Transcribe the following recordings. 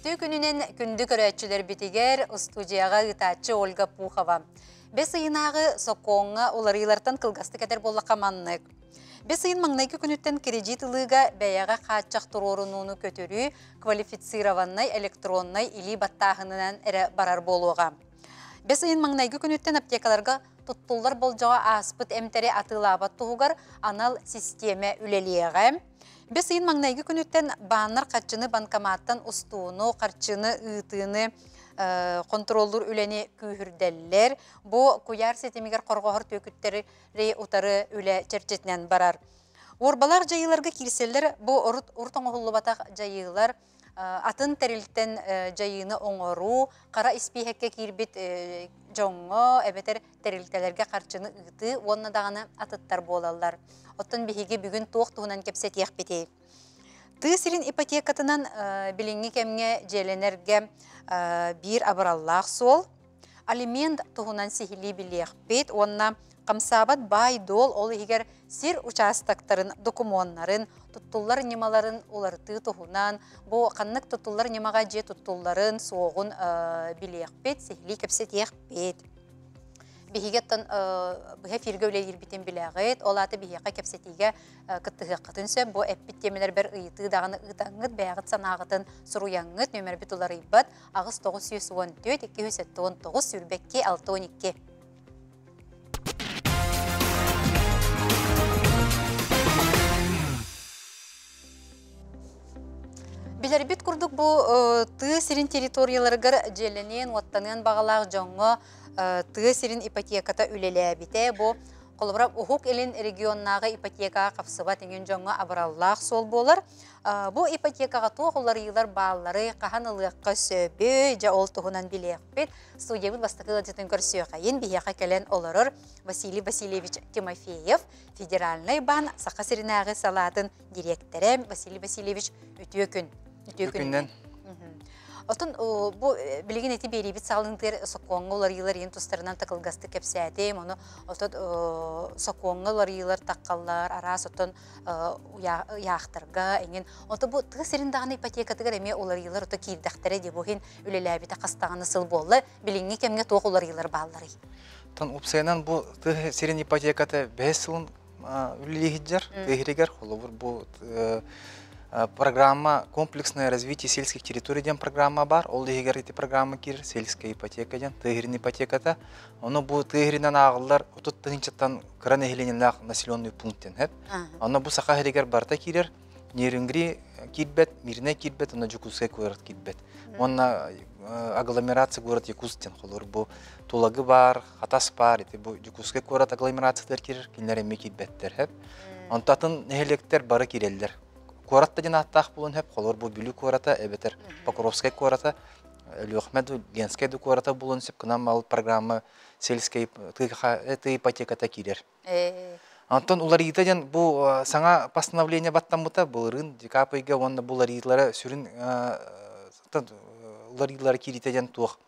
Үтүө күнүнэн күндү көрөөччүлэрбитигэр устуудьуйаҕа ыытааччы Ольга Пухова. Бэс ыйынааҕы сокуоҥҥа уларыйыылартан кылгастык этэр буоллахха маннык. Бэс ыйын маҥнайгы күнүттэн кирэдьиит ылыыга бэйэҕэ хааччах туруорунууну көтүрүү квалифицированнай электроннай илии баттааһынынан эрэ барар буолуоҕа. Бэс ыйын маҥнайгы күнүттэн аптекаларга туттуллар болдьоҕо ааспыт эмтэри атыылаабат туһугар анал систиэмэ үлэлиэҕэ. Бэс ыйын маҥнайгы күнүттэн бааннар харчыны банкоматтан устууну, харчыны ыытыыны хонтуруоллуур үлэни күүһүрдэллэр. Бу куйаар ситимигэр хорҕоһор түөкүттэри утары үлэ чэрчитинэн барар. Уорбалаах дьайыыларга киирсэллэр бу урут урут оҥоһуллубатах дьайыылар атын тэрилтэн дьайыыны оҥоруу, хара испииһэккэ киирбит дьоҥҥо эбэтэр тэрилтэлэргэ харчыны ыытыы уонна даҕаны атыттар буолаллар. Оттон биһиги бүгүн туох туһунан кэпсэтиэхпитий? Тыа сирин ипотекатынан билиҥҥи кэмҥэ дьиэлэнэргэ биир абыраллаах суол. Алимент туһунан сиһилии билиэхпит уонна хамсаабат баай-дуол ол иһигэр сир учаастактарын докумуоннарын, туттуллар ньымаларын уларытыы туһунан, бу ханнык туттуллар ньымаҕа дьиэ туттулларын, суоҕун билиэхпит, сиһилии кэпсэтиэхпит. Биһиги оттон быһа эфиргэ үлэлиирбитин билэҕит, ол аата биһиэхэ кэпсэтиигэ кыттыһыаххытын сөп. Бу эппит тиэмэлэрбэр ыйытыы даҕаны ыытаҥҥыт, бэйэҕит санааҕытын суруйаҥҥыт, нүөмэрбит уларыйбат 8 914 279 22 62. Билэрбит курдук бу тыа сирин территорияларыгар дьиэлэниэн, уоттаныан баҕалаах дьоҥҥо тыа сирин ипотеката үлэлээбитэ. Бу холобура Уһук Илин регионнааҕы ипотекаҕа хапсыбат иҥин дьоҥҥо абыраллаах суол буолар. Бу ипотекаҕа туох уларыйыылар баалларый, хаһан ылыахха сөбүй, дьэ ол туһунан билиэхпит. Студиябыт бастакы ыалдьытын көрсүөхэйин биһиэхэ кэлэн олорор Василий Васильевич Тимофеев, Федеральнай баан Саха сиринээҕи салаатын дириэктэрэ. Василий Васильевич, үтүө күн. Үтүө күннэн. Отон бу билигин эти биэриибит саҕалыытыгар сокуоҥҥа уларыйыылар иһин тустарынан такылгастык кэпсээтим. Ону отон сокуоҥҥа уларыйыылар таххаллар, араас оттон ыйаахтарга эҥин. Ото бу тыа сирин даҕаны ипотекатыгар эмиэ уларыйыылар ото киирдэхтэрэ дии бу иһин үлэлээбитэ хас даҕаны сыл буолла. Билиҥҥи кэмҥэ туох уларыйыылар баалларый? Тон уопсайынан бу тыа сирин ипотеката бэһис сылын үлэлии сылдьар. Тыа сиригэр холобур бу программа комплексное развитие сельских территорий диэн программа бар. Ол иһигэр ити программа киирэр сельская ипотека диэн тыа сирин ипотеката. Ону бу тыа сиринэн ааҕыллар 30 тыһыынчаттан кыра нэһилиэнньэлээх населенный пункт диэн хэп. Онно бу Саха сиригэр барыта киирэр. Нерюнгри киирбэт, Мирнэй киирбэт, онно Дьокуускай куорат киирбэт. Уонна агломерация город Якутск диэн холобур бу Тулагы бар, Хатас бар, ити бу Дьокуускай куорат агломерациятыгар киирэр, кинилэр эмиэ киирбэттэр хэп. Онтон атын нэһилиэктэр бары киирэллэр. Куорат да диэн ааттаах буолуон сөп, холобур бу Бүлүү куората эбэтэр Покровскай куората, Өлүөхүмэ да, Ленскэй да куората буолуон сөп, гынан мал программа сельскай тыа ипотеката киирэр. Онтон уларыйыыта диэн бу саҥа постановление баттаммыта былырыын декабрь ыйга уонна бу уларыйыылара сүрүн уларыйыылара киириитэ диэн туох.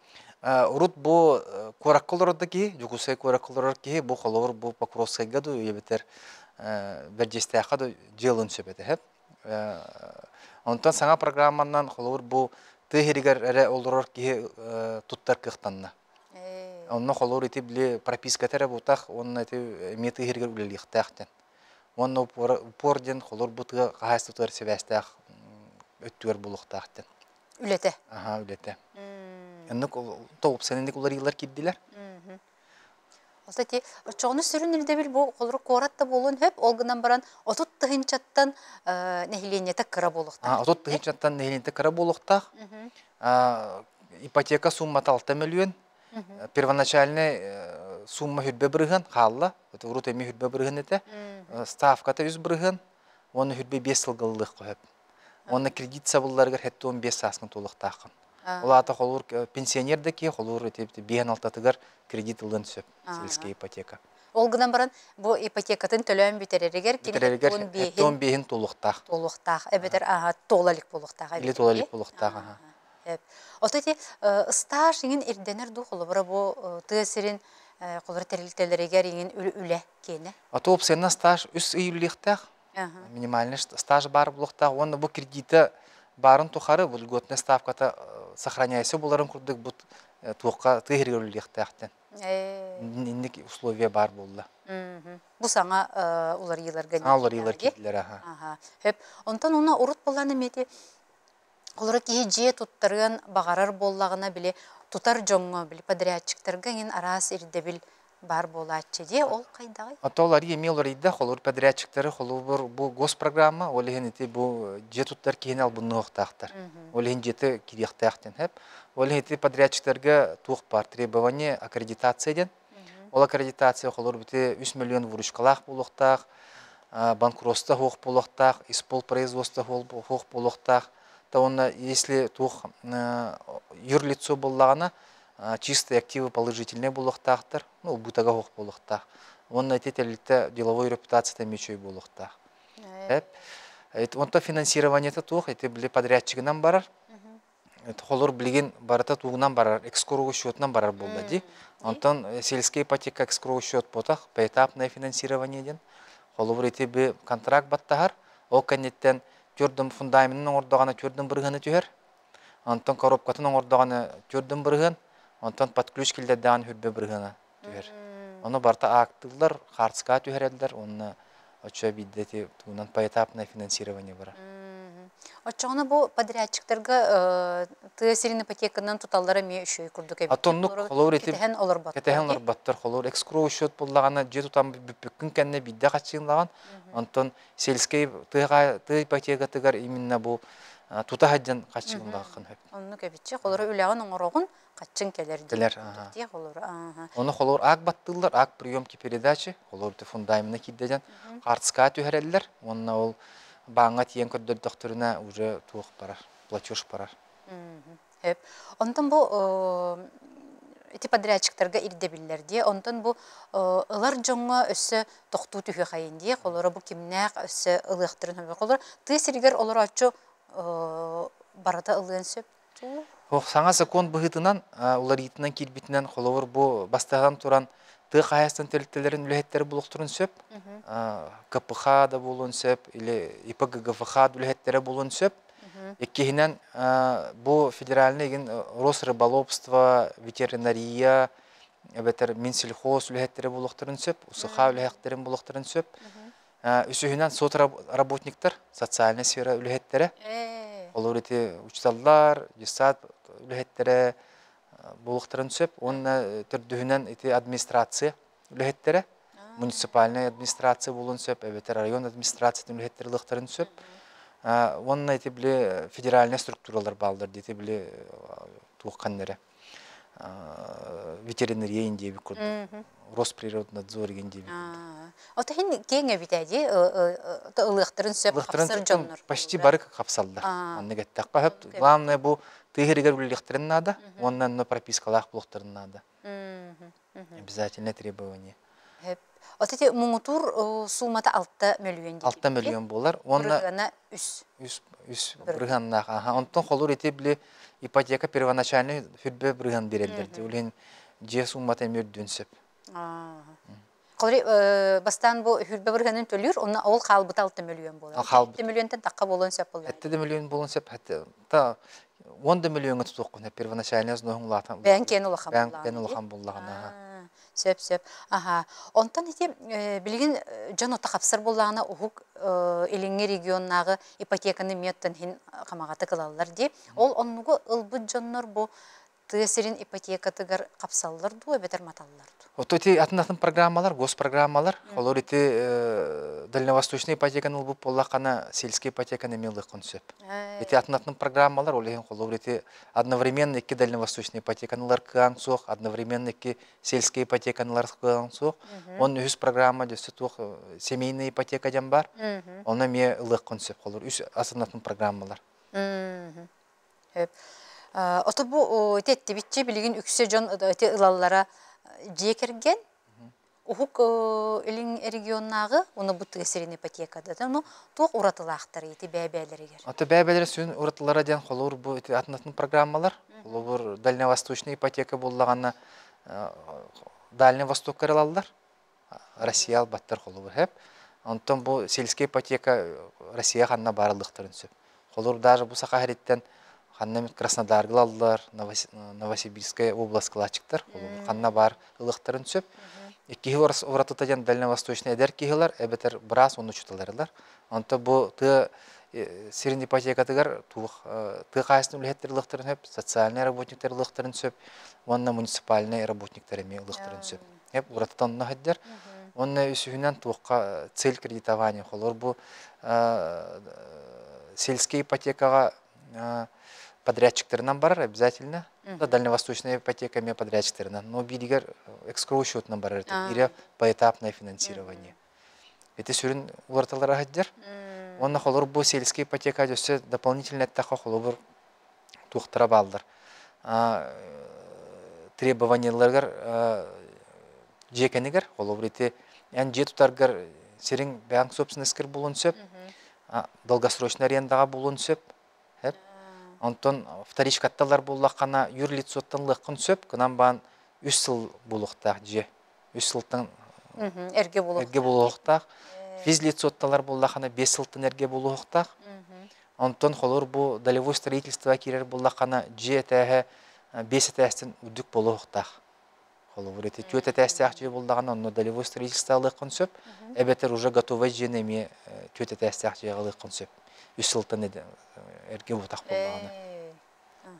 Урут бу куоракка олорор да киһи, Дьокуускай куоракка олорор киһи бу холобур бу Покровскайга дуу эбэтэр Бэрдьиэстээххэ да дьыалын сөп этэ. Онтон саҥа программанан холобур бу тыа сиригэр эрэ олорор киһи туттар кыахтанна. Онно холобур ити били прописката эрэ бутах уонна ити эмиэ тыа сиригэр үлэлиэхтээх диэн. Уонна упор диэн холобур бу тыа хаһаайыстыбатыгар сибээстээх өттүгэр буолуохтаах диэн. Үлэтэ. Аха, үлэтэ. Оннук тоҕупсаныннык уларыйыылар киирдилэр. Ол ити оччоҕуна сүрүн ирдэбил бу холобур куорат да буолуон сөп, ол гынан баран 30 тыһыынчаттан нэһилиэнньэтэ кыра буолуохтаах. 30 тыһыынчаттан нэһилиэнньэтэ кыра буолуохтаах. Ипотека суммата 6 мөлүйүөн. Первоначальный сумма 20% хаалла. Урут эмиэ 20% этэ. Ставката 3%. Уонна 25 сылга ыллыахха сөп. Уонна кредит сабылларыгар 75 сааскын туолуохтааххын. Ол аата холуур пенсионер да киһи холуур ити биэһэн алтатыгар кредит ылыан сөп сельская ипотека. Ол гынан баран бу ипотекатын төлөөн бүтэрэригэр кини Бүтэрэригэр 75-ин туолуохтаах. Туолуохтаах эбэтэр туола илик буолуохтаах. Или туола илик буолуохтаах. Ото ити стаж иҥин ирдэнэр дуу холобура бу тыа сирин холобура тэрилтэлэригэр иҥин үлэ киэнэ. Ато уопсайынан стаж 3 ый үлэлиэхтээх. Минимальный стаж баар буолуохтаах уонна бу кредита баарын тухары бу льготная ставката сохраняйся буларын курдук бу туохха тыа иһигэр үлэлиэхтээхтэн. Инник условия баар буолла. Бу саҥа уларыйыыларга Саҥа уларыйыылар киирдилэр аха. Хөп. Онтон уна урут булан эмиэти Олоро киһи дьиэ туттарыан баҕарар буоллаҕына, били тутар дьоҥҥо, били подрядчиктарга эҥин араас ирдэбил баар буолааччы дии. Ол хайдаҕый? Ото уларый эмиэ уларыйда. Холобур, подрядчиктары холобур бу госпрограмма, ол иһин ити бу дьиэ туттар киһини албынныахтаахтар. Ол иһин дьиэтэ киириэхтээх диэн хэп. Ол иһин ити подрядчиктарга туох баар требование аккредитация диэн. Ол аккредитация холобур бити 3 миллион выручкалаах буолуохтаах, банкротство суох буолуохтаах, испол производство суох буолуохтаах. Та уонна если туох юрлицо буоллаҕына, чистые активы положительные буолуохтаахтар, ну, убытага суох буолуохтаах. Уонна ити тэрилтэ деловой репутацията эмиэ үчүгэй буолуохтаах. Онто финансированиета туох, ити били подрядчигынан барар. Холор билигин барыта тугунан барар, экскуру счетунан барар буолла дии. Онтон сельская ипотека экскуру счет буотах, поэтапное финансирование диэн. Холобур ити би контракт баттаһар, ол кэнниттэн түрдүм фундаменын оҥордоҕуна түрдүм бырыһыаны түһэр. Онтон коробкатын оҥордоҕуна түрдүм бырыһыан, онтон под ключ киллэрдэҕин хүрбэ бырыһыана түһэр. Ону барыта аактыыллар, хаарцка түһэрэллэр уонна оччо биирдэ ити тугунан поэтапное финансирование барар. Оччоҕуна бу подрядчиктарга тыа сирин ипотеканан туталлара эмиэ үчүгэй курдук эбит. Атоннук холобур ити кэтэһэн олорботтор. Кэтэһэн олорботтор. Холобур экскроу счет буллаҕына дьиэ тутан бүппүккүн кэннэ биирдэ хаччыынлаҕын. Онтон сельскэй тыа ипотекатыгар именно бу тута сылдьан хаччыынлаҕын хөп. Оннук эбитчи. Холобур үлэҕин оҥороҕун, хаччын кэлэр Кэлэр. дии холобур. Ону холобур аак баттыыллар, аак приемки передачи, холобур фундамена киирдэ диэн хаарцка түһэрэллэр уонна ол бааҥҥа тиийэн көрдөрдөхтөрүнэ уже туох барар, платеж барар. Хөп. Онтон бу ити подрядчиктарга ирдэбиллэр дии. Онтон бу ылар дьоҥҥо өссө тохтуу түһүөхайын дии. Холоро бу кимнээх өссө ылыахтарын хөбө. Холор тыа сиригэр олорооччу барыта ылыан сөп дуу? Саҥа закон быһыытынан, уларыйыытынан киирбитинэн, холобур, бу бастаһан туран тыа хаһаайыстыбатын тэрилтэлэрин үлэһиттэрэ булуохтарын сөп. КПХ да буолуон сөп, или ИПГГФХ үлэһиттэрэ буолуон сөп. Иккиһинэн, бу федеральный игин Росрыболовство, ветеринария, эбэтэр Минсельхоз үлэһиттэрэ буолуохтарын сөп, УСХ үлэһиттэрин буолуохтарын сөп. Үсүһүнэн соцработниктар, социальная сфера үлэһиттэрэ. Олор ити учителлар, детсад үлэһиттэрэ буолуохтарын сөп. Уонна төрдүһүнэн ити администрация үлэһиттэрэ, муниципальная администрация буолуон сөп, эбэтэр район администрациятын үлэһиттэрэ ылыахтарын сөп. Уонна ити били федеральная структуралар бааллар дии, ити били туохханнары ветеринария диэбит курдук Росприроднадзор деген диэбит курдук. Ото хин киэҥ эбит дии ылыахтарын сөп хапсар дьоннор. Почти бары хапсаллар. Маннык эттэххэ сөп. Главное бу тыа үлэлиэхтэрин наада, уонна онно пропискалаах буолуохтарын наада. Обязательное требование. Ото ити муҥутуур суумата 6 мөлүйүөн 6 мөлүйүөн буолар. Уонна бырыһыана үс. Үс бырыһыаннаах. Аха. Онтон холур ити били ипотека первоначальный хүрбэ бырыһыан береллер. Улин дьиэ суумата эмиэ үрдүөн сөп. Холур бастаан бу хүрбэ бырыһыанын төлүүр, онно ол хаалбыта 6 мөлүйүөн буолар. Хаалбыт. Мөлүйүөнтэн тахха буолуон сөп буолар. Этте да мөлүйүөн буолуон сөп. Та 10 да мөлүйүөнгө тутуоххун первоначальный взнос улаатан. Бэйэн киэн улахан Бэйэн киэн улахан буоллаҕына. Сөп, сөп. Аха. Онтон ити билигин дьон ото хапсар буоллаҕына уһук илиҥҥи регионнааҕы ипотеканы миэттэн хин хамаҕатык ылаллар дии. Ол оннугу ылбыт дьоннор бу тыа сирин ипотекатыгар хапсаллар дуу эбэтэр маталлар дуу? Ото ити атын-атын программалар, госпрограммалар. Олор ити дальневосточный ипотеканы ылбыт буоллаххына сельская ипотеканы эмиэ ылыаххын сөп. Ити атын-атын программалар, ол иһин холобур ити одновременно икки дальневосточный ипотеканы ылар кыаҕыҥ суох, одновременно икки сельская ипотеканы ылар кыаҕыҥ суох. Он үһүс программа өссө туох семейная ипотека диэн бар. Оны эмиэ ылыаххын сөп. Холобур үс атын-атын программалар. Ото бу ити эттибитчи билигин үксэ дьон ити ылаллара дьиэ кэргэн уһук илин регионнааҕы уну бу тыа сирин ипотекада ну туох уратылаахтар ити бэйэ-бэйэлэригэр? Ото бэйэ-бэйэлэрэ сүрүн уратылара диэн холобур бу ити атын-атын программалар. Холобур дальневосточная ипотека буоллаҕына Дальний Востокка ылаллар. Россия албаттар холобур хэп. Онтон бу сельская ипотека Россия ханна баар ылыахтарын сөп. Холобур, даже бу Саха сириттэн ханна эмит Краснодарга ылаллар, Новосибирская область кылааччыктар, холобур, ханна баар ылыахтарын сөп. Иккиһи уратыта диэн дальневосточный эдэр киһилэр эбэтэр быраас уонна учууталларылар. Онто бу тыа сирин ипотекатыгар туох тыа хаһаайыстыбатын үлэһиттэр ылыахтарын сөп, социальнай работниктар ылыахтарын сөп уонна муниципальнай работниктар эмиэ ылыахтарын сөп. Эп уратыта онно сылдьар. Уонна үсүһүнэн туохха цель кредитования холор бу сельскэй ипотекаҕа подрядчиктарынан барар обязательно. Дальневосточная ипотека эмиэ подрядчиктарынан. Но бииригэр экскроу счетунан барар это поэтапное финансирование. Ити сүрүн уратылара сылдьар. Уонна холобур бу сельскэй ипотека өссө дополнительно эттэххэ холобур туохтара бааллар. Требованиеларыгар дьиэ кэнигэр холобур ити эн дьиэ тутаргар сириҥ бэйэҥ собственностькар буолуон сөп, долгосрочный арендаҕа буолуон сөп. Онтон вторичкатталар буоллаххына юрлицоттан ылыаххын сөп, гынан баан үс сыл буолуохтаах дьиэ. Үс сылтан эргэ эргэ буолуохтаах. Физлицотталар буоллаххына 5 сылтан эргэ буолуохтаах. Онтон холобур бу долевой строительство киирэр буоллаххына дьиэ этээһэ 5 этээстэн үрдүк буолуохтаах. Холобур ити түөрт этээстээх дьиэ буоллаҕына онно долевой строительство алыаххын сөп. Эбэтэр уже готовай дьиэни эмиэ түөрт этээстээх дьиэҕэ ылыаххын сөп. Үс сылтан эргэ буотах буоллаҕына.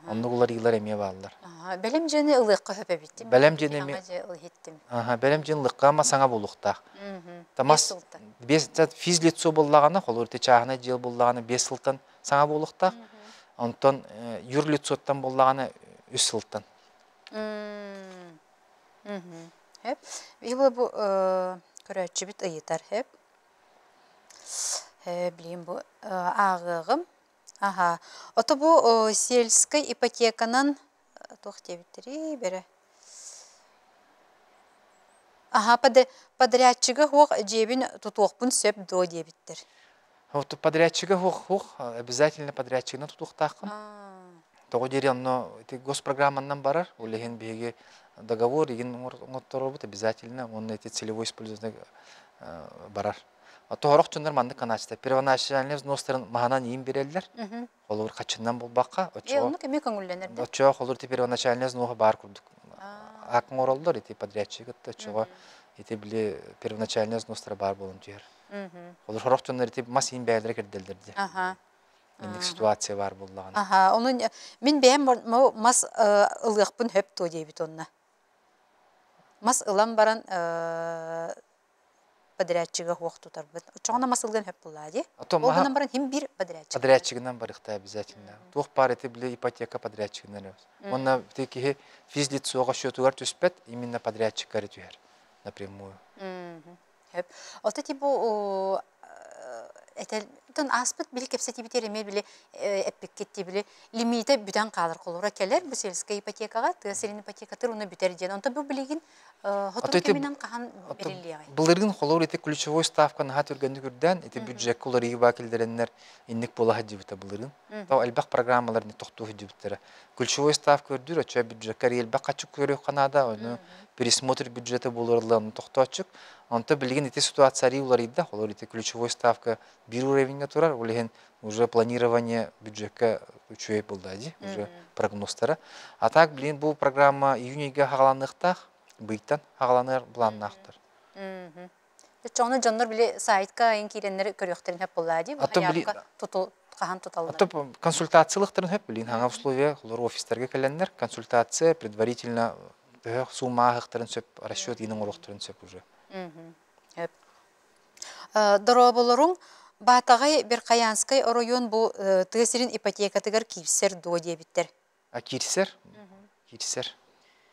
Оннук уларыйыылар эмиэ бааллар. Бэлэм дьиэни ылыахха сөп эбит. Бэлэм дьиэни эмиэ иһиттим. Бэлэм дьиэни ылыахха ама саҥа буолуохтаах. Тамас биэс физлицо буоллаҕына, холобур ити чааһынай дьиэ буоллаҕына 5 сылтан саҥа буолуохтаах. Онтон юрлицоттан буоллаҕына 3 сылтан. Хөп. Бу бу көрөөччүбүт ыйытар хөп. Билим бу ааҕыаҕым. Аһаа. Ото бу сельскэй ипотеканан туох диэбиттэрий бэрэ. Аһаа подрядчига хуох дьиэбин тутуохпун сөп дуо диэбиттэр. Вот подрядчига хуох обязательно подрядчигынан тутуохтааххын. Тоҕо диэри онно ити госпрограмманан барар, ол иһин биһиги договор игин оҥотторобут обязательно, уонна ити целевой использование барар. Тоһорох дьоннор маннык канаачта первоначальный взностарын маһанан иин береллер. Холобур хаччынан булбакка, оччоҕо оннук эмиэ көҥүллэнэр да? Оччоҕо холобур ити первоначальный взноһа баар курдук. Ак оҥороллор ити подрядчик кытта оччоҕо ити били первоначальный взностара баар буолан түһэр. Холобур сорох дьоннор ити мас иин бэйэлэрэ кирдэллэр дии. Инник ситуация баар буоллаҕына. Аха, ону мин бэйэм мас ылыахпын хөп туо диэбит онно. Мас ылан баран подрядчига хуох тутарбыт. Оччоҕуна мас ылган хөп буллаа дии. Ол гынан баран хим бир подрядчик. Подрядчигынан барыхта обязательно. Туох баар ити били ипотека подрядчигынан. Уонна ити киһи физлицоҕа счетугар түспэт, именно подрядчикка түһэр напрямую. Хөп. Ото ти бу этел ааспыт били кэпсэтибитер эмиэ били эппиккит били лимиитэ бүтэн хаалар холура кэлэр бу сельскэй ипотекаҕа тыа сирин ипотекатыр уна бүтэр диэн онто бу билигин хоту кэминэн хаһан бериллиэҕэй Былырыын холобур ити ключевой ставка наһаа түргэнник үрдээн ити бюджекка уларыйыы баа киллэрэннэр инник буола сылдьыбыта былырыын. То элбэх программалар тохтуу сылдьыбыттара. Ключевой ставка үрдүүр, оччо бюджекка элбэх хаччы көрүөххэ наада, ону пересмотр бюджета буолурлан тохтооччук. Онто билигин ити ситуация уларыйда, холобур ити ключевой ставка биир уровеньга турар, ол иһин уже планирование бюджекка үчүгэй буолла дии, уже прогнозтара. А так, блин, бу программа июньга хаҕаланыахтаах, быйтан хаҕаланар планнаахтар. Чону дьоннор били сайтка айын киирэннэр көрүөхтэрин хөп буоллаа дии. Туту хаһан туталлар. Ато консультациялыктарын хөп билин хаҥа условия олор офистарга кэлэннэр консультация предварительно төһө суумааһыктарын сөп расчет иин оҥоруохтарын сөп уже. Хөп. Дорооболоруҥ Баатаҕай Верхоянскай оройуон бу тыа сирин ипотекатыгар киирсэр дуо диэбиттэр. А киирсэр? Киирсэр.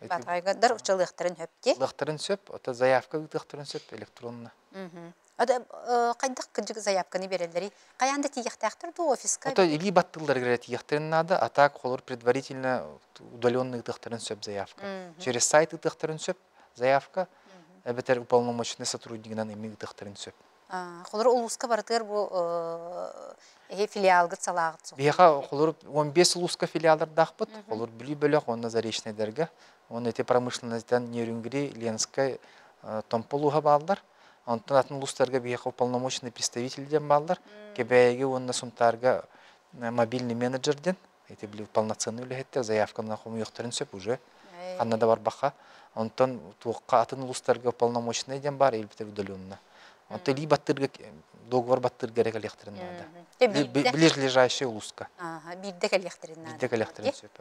Баатаҕайдар учалыахтарын сөп дии. Ылыахтарын сөп, ото заявка ыытыахтарын сөп электронно. Хайдах кырдьык заявканы береллери? Хайаан да тиийэхтээхтэр дуу офиска? Ото илии баттыылларыгар тиийэхтэрин наада, а так холор предварительно удаленно ыытыахтарын сөп заявка. Через сайт ыытыахтарын сөп заявка, эбэтэр уполномоченный сотруднигынан эми ыытыахтарын сөп. Холор улууска барытыгар бу филиалгыт салааҕыт суох. Биһиэхэ холор 15 улууска филиаллардаахпыт. Холор Бүлүү бөлөх уонна Заречнайдарга. Уонна ити промышленностьтан Нерюнгри, Ленскай, Томпо улууһа бааллар. Онтон атын улуустарга биһиэхэ уполномоченный представитель диэн бааллар. Кэбээйигэ уонна Сунтаарга Мобильный менеджер диэн, ити били полноценный үлэһиттэр заявканы хомуйуохтарын сөп уже ханна да барбахха. Онтон туохха атын улуустарга полномочный диэн баар, илбитэ удаленно. Онтон илии баттыырга договор баттыырга эрэ кэлиэхтэрин наада. Ближайший улууска. Биирдэ кэлиэхтэрин наада. Биирдэ кэлиэхтэрин сөп.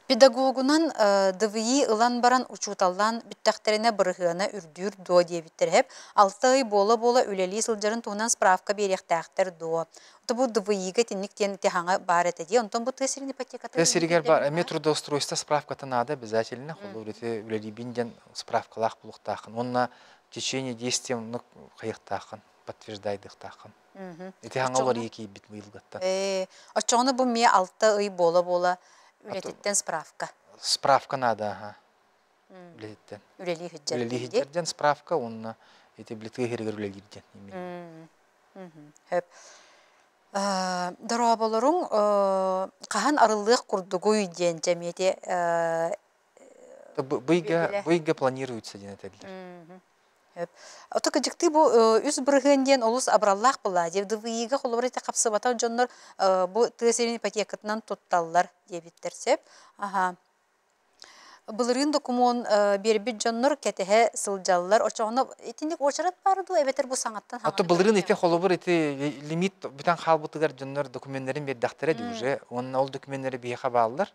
Педагогунан ДВИ ылан баран учууталлаан бүттэхтэринэ бырыһыана үрдүүр дуо диэбиттэр эһэп. 6 ый буола-буола үлэлии сылдьарын туһунан справка биэриэхтээхтэр дуо? Бу ДВИ-га итинник диэн тиһаҥа баар этэ дии. Онтон бу тыа сирин ипотеката Тыа сиригэр баар эмиэ трудоустройство справката наада обязательно. Холобур, ити үлэлиибин диэн справкалаах булуохтааххын. Уонна в течение действия оннук хайыахтааххын, подтверждайдыахтааххын. Ити хаҥа уларыйыы киирбит быйылгыттан. Оччоҕуна бу эмиэ 6 ый буола-буола үлэтиттэн справка. Справка наада, аха. Үлэтиттэн. Үлэлии сылдьар. Үлэлии сылдьар диэн справка уонна ити били тыа сиригэр үлэлиир диэн именно. Хөп. Дорооболоруҥ хаһан арыллыах курдугуй диэн дьэмиэти Быйга планируется диэн этэллэр. Ото кыдьыктыы бу 3% диэн олус абыраллаах была. ДВИ-га холобур ити хапсыбатах дьоннор бу тыа сирин ипотекатынан тутталлар диэбиттэр сөп. Аха. Былырыын докумуон биэрбит дьоннор кэтэһэ сылдьаллар. Очоҕуна итинник уочарат баар дуу эбэтэр бу саҥаттан Ато былырыын ити холобур ити лимит бүтэн хаалбытыгар дьоннор докуменнарын биэрдэхтэрэ дии уже. Уонна ол докуменнары биһиэхэ бааллар.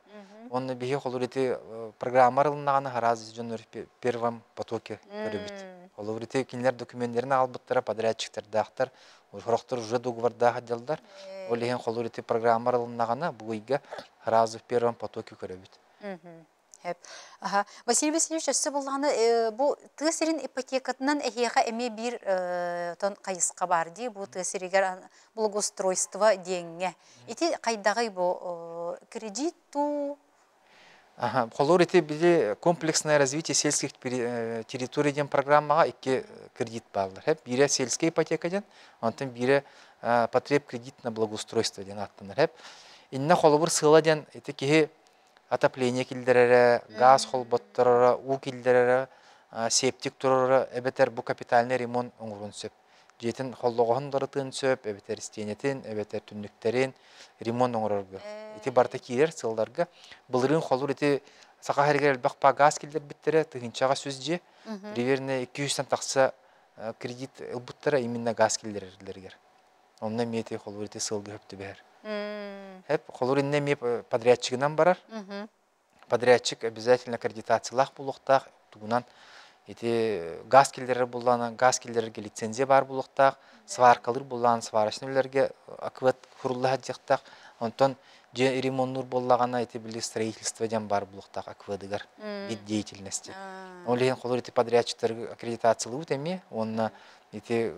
Уонна биһи холобур ити программа арылыннаҕына араас дьоннор первом потоке көрөбүт. Холобур ити кинилэр докуменнарын аҕалбыттара подрядчиктардаахтар, сорохтор уже договордаах отделлар. Ол иһин холобур ити программа арылыннаҕына бу ыйга сразу в первом потоке көрөбүт. Аха. Василий Васильевич өссө буллаҕына бу тыа сирин ипотекатынан эһиэхэ эмиэ биир тон хайысха бар дии бу тыа сиригэр благоустройство диэҥҥэ. Ити хайдаҕый бу кредит туу? Аха, холобур ити били комплексное развитие сельских территорий диэн программаҕа икки кредит бааллар. Биирэ сельская ипотека диэн, онтон биирэ потреб кредит на благоустройство диэн ааттанар. Иннэ холобур сыала диэн ити киһи отопление киллэрэрэ, газ холботтороро, уу киллэрэрэ, септик турара эбэтэр бу капитальный ремонт оҥоруон сөп. Дьиэтин холлоҕоһун барытыан сөп, эбэтэр истиэнэтин, эбэтэр түннүктэрин ремонт оҥорорго. Ити барыта киирэр сылларга. Былырыын холур ити Саха сиригэр элбэх па газ киллэрбиттэрэ, тыһыынчаҕа 100 дьиэ. Примерно 200 тахса кредит ылбыттара именно газ киллэрэллэригэр. Онно эмиэ ити холур ити сылга хөп түбэһэр. Хеп холур иннэ эмиэ подрядчигынан барар. Подрядчик обязательно аккредитациялаах буолуохтаах, тугунан ити газ киллэрэр буллаана газ киллэрэргэ лицензия баар буолуохтаах, сваркалыыр буллаан сварочный үлэлэргэ АКВЭД курулла сылдьыахтаах. Онтон дьиэ ремоннуур буоллаҕына ити били строительство диэн баар буолуохтаах АКВЭДыгар вид деятельности. Ол иһин холур ити подрядчиктары аккредитациялыыбыт эмиэ уонна ити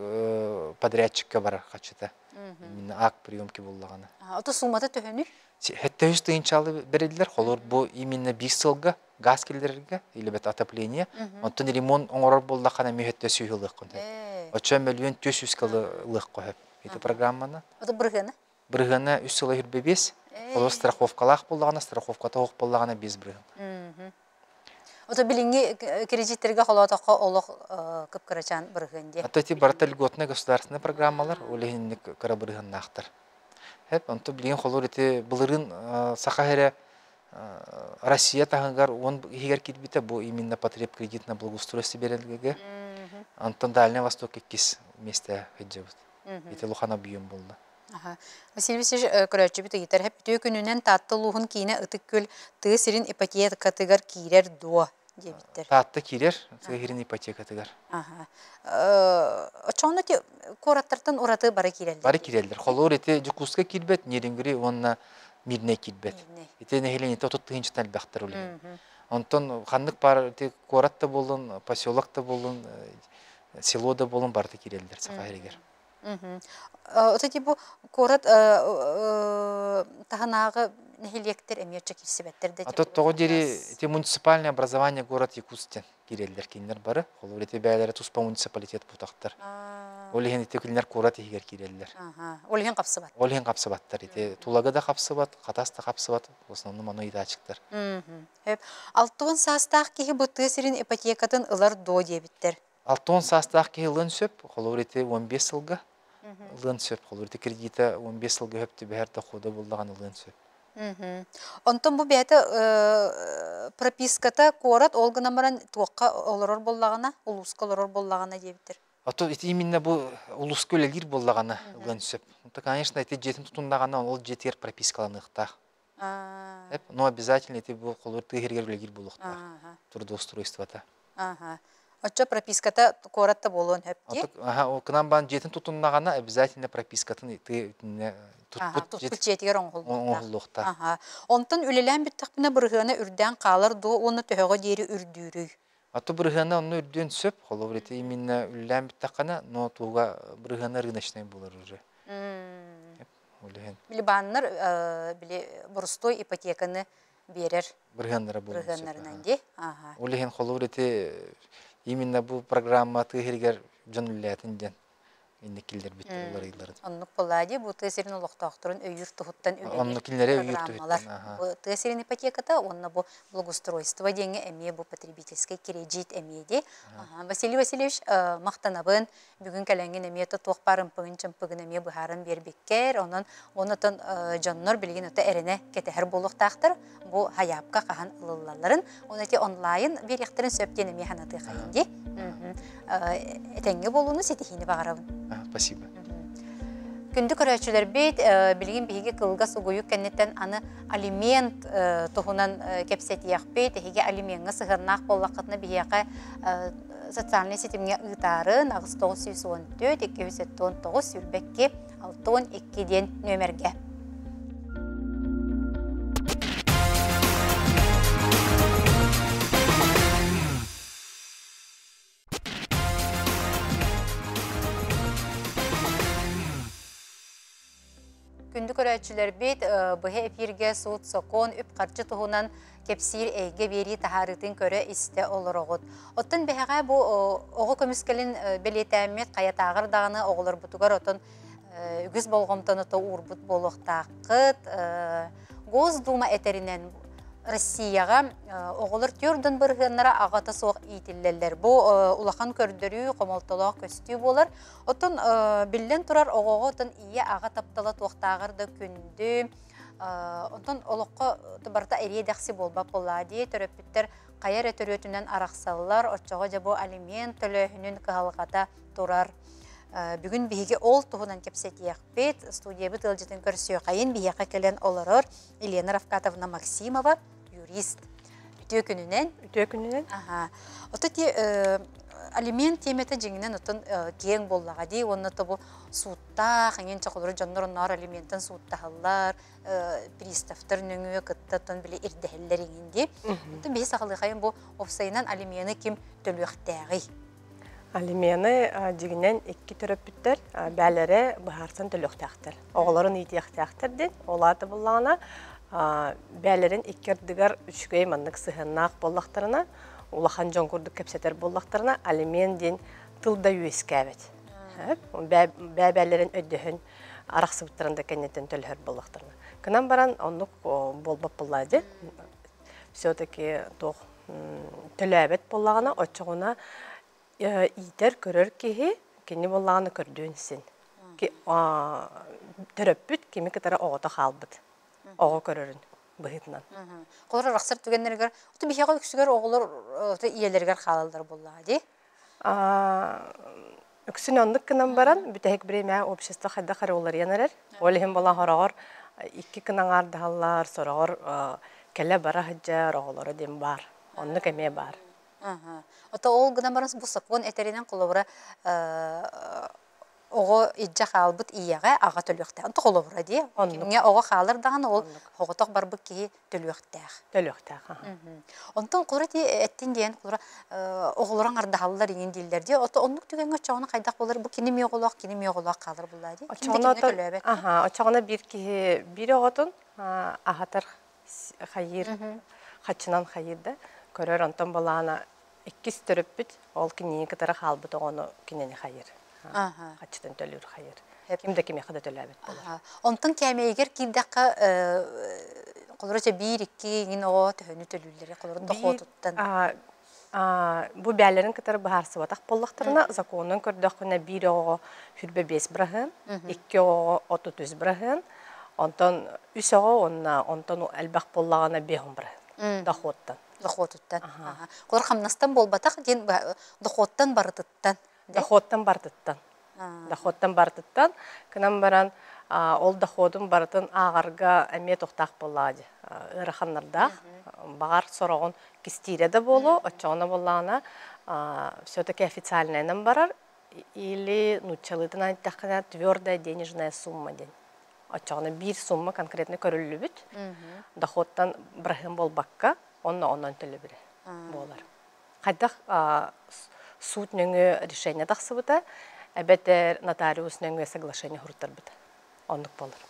подрядчикка барар хаччыта. Именно акт приемки буоллаҕына. Ото суммата төһөнүй? 700 тыһыынчалы берилер. Холор бу именно биир сылга газ киллэрэргэ или бет отопление. Онтон ремонт оҥорор буоллаххына эмиэ 700 ылыаххын сөп. Оччо мөлүйүөн 400 ылыахха сөп. Ити программаны. Ото бырыһыана? Бырыһыана 3 сыла 25. Холор страховкалаах буоллаҕына, страховката суох буоллаҕына 5 бырыһыан. Ото билиҥҥи кредиттергэ холоотоххо олох кып-кырачаан бырыһыан диэ. Ато ити барыта льготная государственная программалар, ол иһинник кыра бырыһыаннаахтар. Хэп, онто билигин холор ити былырыын Саха сирэ Россия таһыгар уон иһигэр киирбитэ бу именно потребкредит на благоустройство берелгеге. Онтон Дальний Восток иккис месте сылдьабыт. Ити улахан объем буолла. Василий Васильевич көрөөччүбүт ыйытар хэп үтүө күнүнэн Таатта улууһун киинэ Ытык Күөл тыа сирин ипотекатыгар киирэр дуо диэбиттэр. Таатта киирэр тыа сирин ипотекатыгар. Оччоҕуна ти куораттартан ураты бары киирэллэр. Бары киирэллэр. Холобур ити Дьокуускай киирбэт, Нерюнгри уонна Мирнэй киирбэт. Ити нэһилиэнньэтэ 30 тыһыынчаттан элбэхтэр ол. Онтон ханнык баар ити куорат да буоллун, поселок да буоллун, село да буоллун барыта киирэллэр Саха сиригэр. Ото бу куорат таһынааҕы нэһилиэктэр эмиэ оччо киирсибэттэр да. Ато тоҕо диэри ити муниципальное образование город Якутск диэн киирэллэр кинилэр бары. Холобур ити бэйэлэрэ туспа муниципалитет бутахтар. Ол иһин ити кинилэр куорат иһигэр киирэллэр. Ол иһин хапсыбат. Ол иһин хапсыбаттар. Ити Тулагы да хапсыбат, Хатас да хапсыбат, в основном ону ыйдаачыктар. 60 саастаах киһи бу тыа сирин ипотекатын ылар дуо диэбиттэр. 60 саастаах киһи ылыан сөп, холобур ити 15 сылга. Ылыан сөп. Холобур, ити кредита 15 сылга хөп түбэһэр дохода буллаҕына ылыан сөп. Онтон бу бэйэтэ прописката куорат ол гынан баран туохха олорор буоллаҕына, улууска олорор буоллаҕына диэбиттэр. А то ити именно бу улууска үлэлиир буоллаҕына ылыан сөп. Это, конечно, ити дьиэтин тутуннаҕына ол дьиэтигэр пропискаланыахтаах. Но обязательно ити бу холур тыа сиригэр үлэлиир буолуохтаах. Трудоустройствота. Оччо прописката куоратта буолуон сөп дии. Аха, кынан баан дьиэтин тутуннаҕына обязательно пропискатын туппут туппут дьиэтигэр оҥоһуллуохтаах. Онтон үлэлээн бүттэхпинэ бырыһыана үрдээн хаалар дуо уонна төһөҕө диэри үрдүүрүй? А то бырыһыана онно үрдүөн сөп. Холобур, ити именно үлэлээн бүттэххинэ, но туга бырыһыана рыночный буолар уже. Били бааннар били боростуой ипотеканы биэрэр бырыһыаннара бырыһыаннарынан дии. Ол иһин холобур ити именно бу программа тыа сиригэр дьон үлэлээтин диэн инник киллэрбиттэр уларыйыыларын. Оннук буоллаа дии, бу тыа сирин олохтоохторун өйүүр туһуттан үлэлиир кинилэри өйүүр туһуттан. Бу тыа сирин ипотеката уонна бу благоустройство диэҥҥэ эмиэ бу потребительский кредит эмиэ дии. Василий Васильевич, махтанабын. Бүгүн кэлэҥҥин эмиэ туох баар ымпыгын-чымпыгын эмиэ быһааран биэрбиккэр. Онон онотон дьоннор билигин ото эрэнэ кэтэһэр буолуохтаахтар. Бу хайаапка хаһан ылыллалларын, оны эти онлайн биэриэхтэрин сөп диэн эмиэ санатыахайын дии. Этэҥҥэ буолууну ситиһиини баҕарабын. Спасибо. Күндү көрөөччүлэрбит, билигин биһиги кылгас угуйук кэнниттэн аны алимент туһунан кэпсэтиэхпит. Эһиги алимеҥҥа сыһыаннаах буоллаххытына биһиэхэ социальнай ситимҥэ ыытаарын 8914 279 22 62 диэн нүөмэргэ. Күндү көрөөччүлэрбит, быһа эфиргэ суут-сокуон, үп-харчы туһунан кэпсиир эйгэ биэрии таһаарыытын көрө-истэ олороҕут. Оттон биһэҕэ бу оҕо көмүскэлин бэлиэтээммит хайатааҕар даҕаны оҕолорбутугар отон үгүс болҕомтону уурбут буолуохтааххыт. Госдума этэринэн Россияҕа оҕолор түөрдөн бырыһыаннара аҕата суох иитиллэллэр. Бу улахан көрдөрүү, хомолтолоох көстүү буолар. Оттон биллэн турар оҕоҕо оттон ийэ-аҕа таптала туохтааҕар да күндү. Онтон олоххо барыта эриэ-дэхси буолбат буоллаа дии. Төрөппүттэр хайа эрэ төрүөтүнэн арахсаллар. Оччоҕо дьэ бу алимент төлөөһүнүн кыһалҕата турар. Бүгүн биһиги ол туһунан кэпсэтиэхпит. Студиябыт ыалдьытын көрсүөхайын биһиэхэ кэлэн олорор Елена Равкатовна Максимова, юрист. Үтүө күнүнэн. Үтүө күнүнэн. Аха. Ото ти алимент тиэмэтэ дьиҥинэн оттон киэҥ буоллаҕа дии уонна тобу сууттаах эҥин чохолору дьоннор онноор алиментан сууттаһаллар, приставтар нөҥүө кытта оттон били ирдэһэллэр иҥин дии. Оттон биһи сахалыхайын бу офсайынан алимены ким төлүөхтээҕий? Алимены дьиҥинэн икки төрөппүттэр бээлэрэ быһаарсан төлүөхтээхтэр. Оҕолорун иитиэхтээхтэр диэн. Ол аата буллаҕына бээлэрин икки ардыгар үчүгэй маннык сыһыаннаах буоллахтарына, улахан дьон курдук кэпсэтэр буоллахтарына, алимент диэн тыл да үөскээбэт. Бээ-бээлэрин өйдөһөн арахсыбыттарын да кэнниттэн төлөһөр буоллахтарына. Кынан баран оннук буолбат буоллаа дии. Все-таки туох төлөөбөт буоллаҕына, оччоҕуна иитэр, көрөр киһи кини буоллаҕына көрдүөн син. Төрөппүт кими кытары оҕото хаалбыт. Оҕо көрөрүн быһыытынан. Холор арахсар түгэннэригэр, оту биһиэхэ үксүгэр оҕолор ийэлэригэр хаалаллар буоллаҕа дии. Үксүн оннук гынан баран, бүтэһик бириэмэ общество хайдах эрэ уларыйан эрэр. Ол иһин буолан хороҕор икки кын аҥаардаһаллар, сороҕор кэлэ-бара сылдьар оҕолоро диэн баар. Оннук эмиэ баар. Ото ол гынан баран бу сокуон этэринэн холобура оҕо илдьэ хаалбыт ийэҕэ аҕа төлүөхтээх. Онто холобура дии. Кимҥэ оҕо хаалар даҕаны ол оҕотох барбыт киһи төлүөхтээх. Төлүөхтээх. Онтон холобура ти эттин диэн холобура оҕолоро аҥардаһаллар иҥин дииллэр дии. Ото оннук түгэҥҥэ оччоҕуна хайдах буолар бу кини ми оҕолоох, кини ми оҕолоох хаалар буллаа дии. Ким да кимҥэ төлөөбөт. Аха, оччоҕуна биир киһи биир оҕотун аһатар хайыыр, хаччынан хайыыр да көрөр онтон балаана иккис төрөппүт ол кинини кытары хаалбыт оҕону кинини хайыр хаччытын төлүүр хайыр ким да кимиэхэ да төлөөбөт буолар. Онтон кээмэйигэр киирдэххэ холоро чэ биир икки иҥин оҕо төһөнү төлүүллэр холоро дохуотуттан. Бу бээлэрин кытары быһаарсыбатах буоллахтарына, законунан көрдөххүнэ биир оҕоҕо 25 быраһыан, икки оҕоҕо 33 быраһыан, онтон үс оҕо уонна онтон элбэх буоллаҕына 50 быраһыан доходтан. Доходуттан. Олор хамнастан буолбатах диэн доходтан барытыттан. Доходтан барытыттан. Доходтан барытыттан. Кынан баран ол доходун барытын ааҕарга эмиэ тохтаах буоллаҕа дии. Ыараханнардаах. Баҕар сороҕун кистиирэ да буолуо, оччоҕуна буоллаҕына все-таки официальнайынан барар или нууччалыытынан эттэххинэ твердая денежная сумма диэн. Оччоҕуна биир сумма конкретно көрүллүбүт. Доходтан быраһыан буолбакка, онно онон төлөбүрэ буолар. Хайдах суут нөҥүө решение тахсыбыта, эбэтэр нотариус нөҥүө соглашение суруттарбыта. Оннук буолар.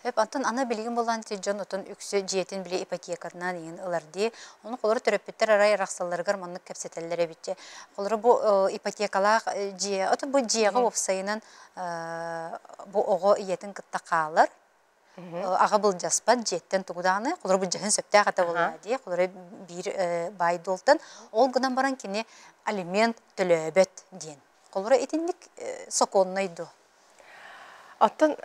Эп антон аны билигин буолан ти дьон отон үксү дьиэтин били ипотекатынан иҥин ылар дии. Ону холору төрөппүттэр арай арахсалларыгар маннык кэпсэтэллэр эбитче. Холору бу ипотекалаах дьиэ, отон бу дьиэҕэ уопсайынан бу оҕо ийэтин кытта хаалар. Аҕа былдьаспат дьиэттэн тугу даҕаны, холору былдьаһын сөптөөх этэ буолла дии. Холору биир баай дуолтан. Ол гынан баран кини алимент төлөөбөт диэн. Холору итинник сокуоннай дуо? Оттон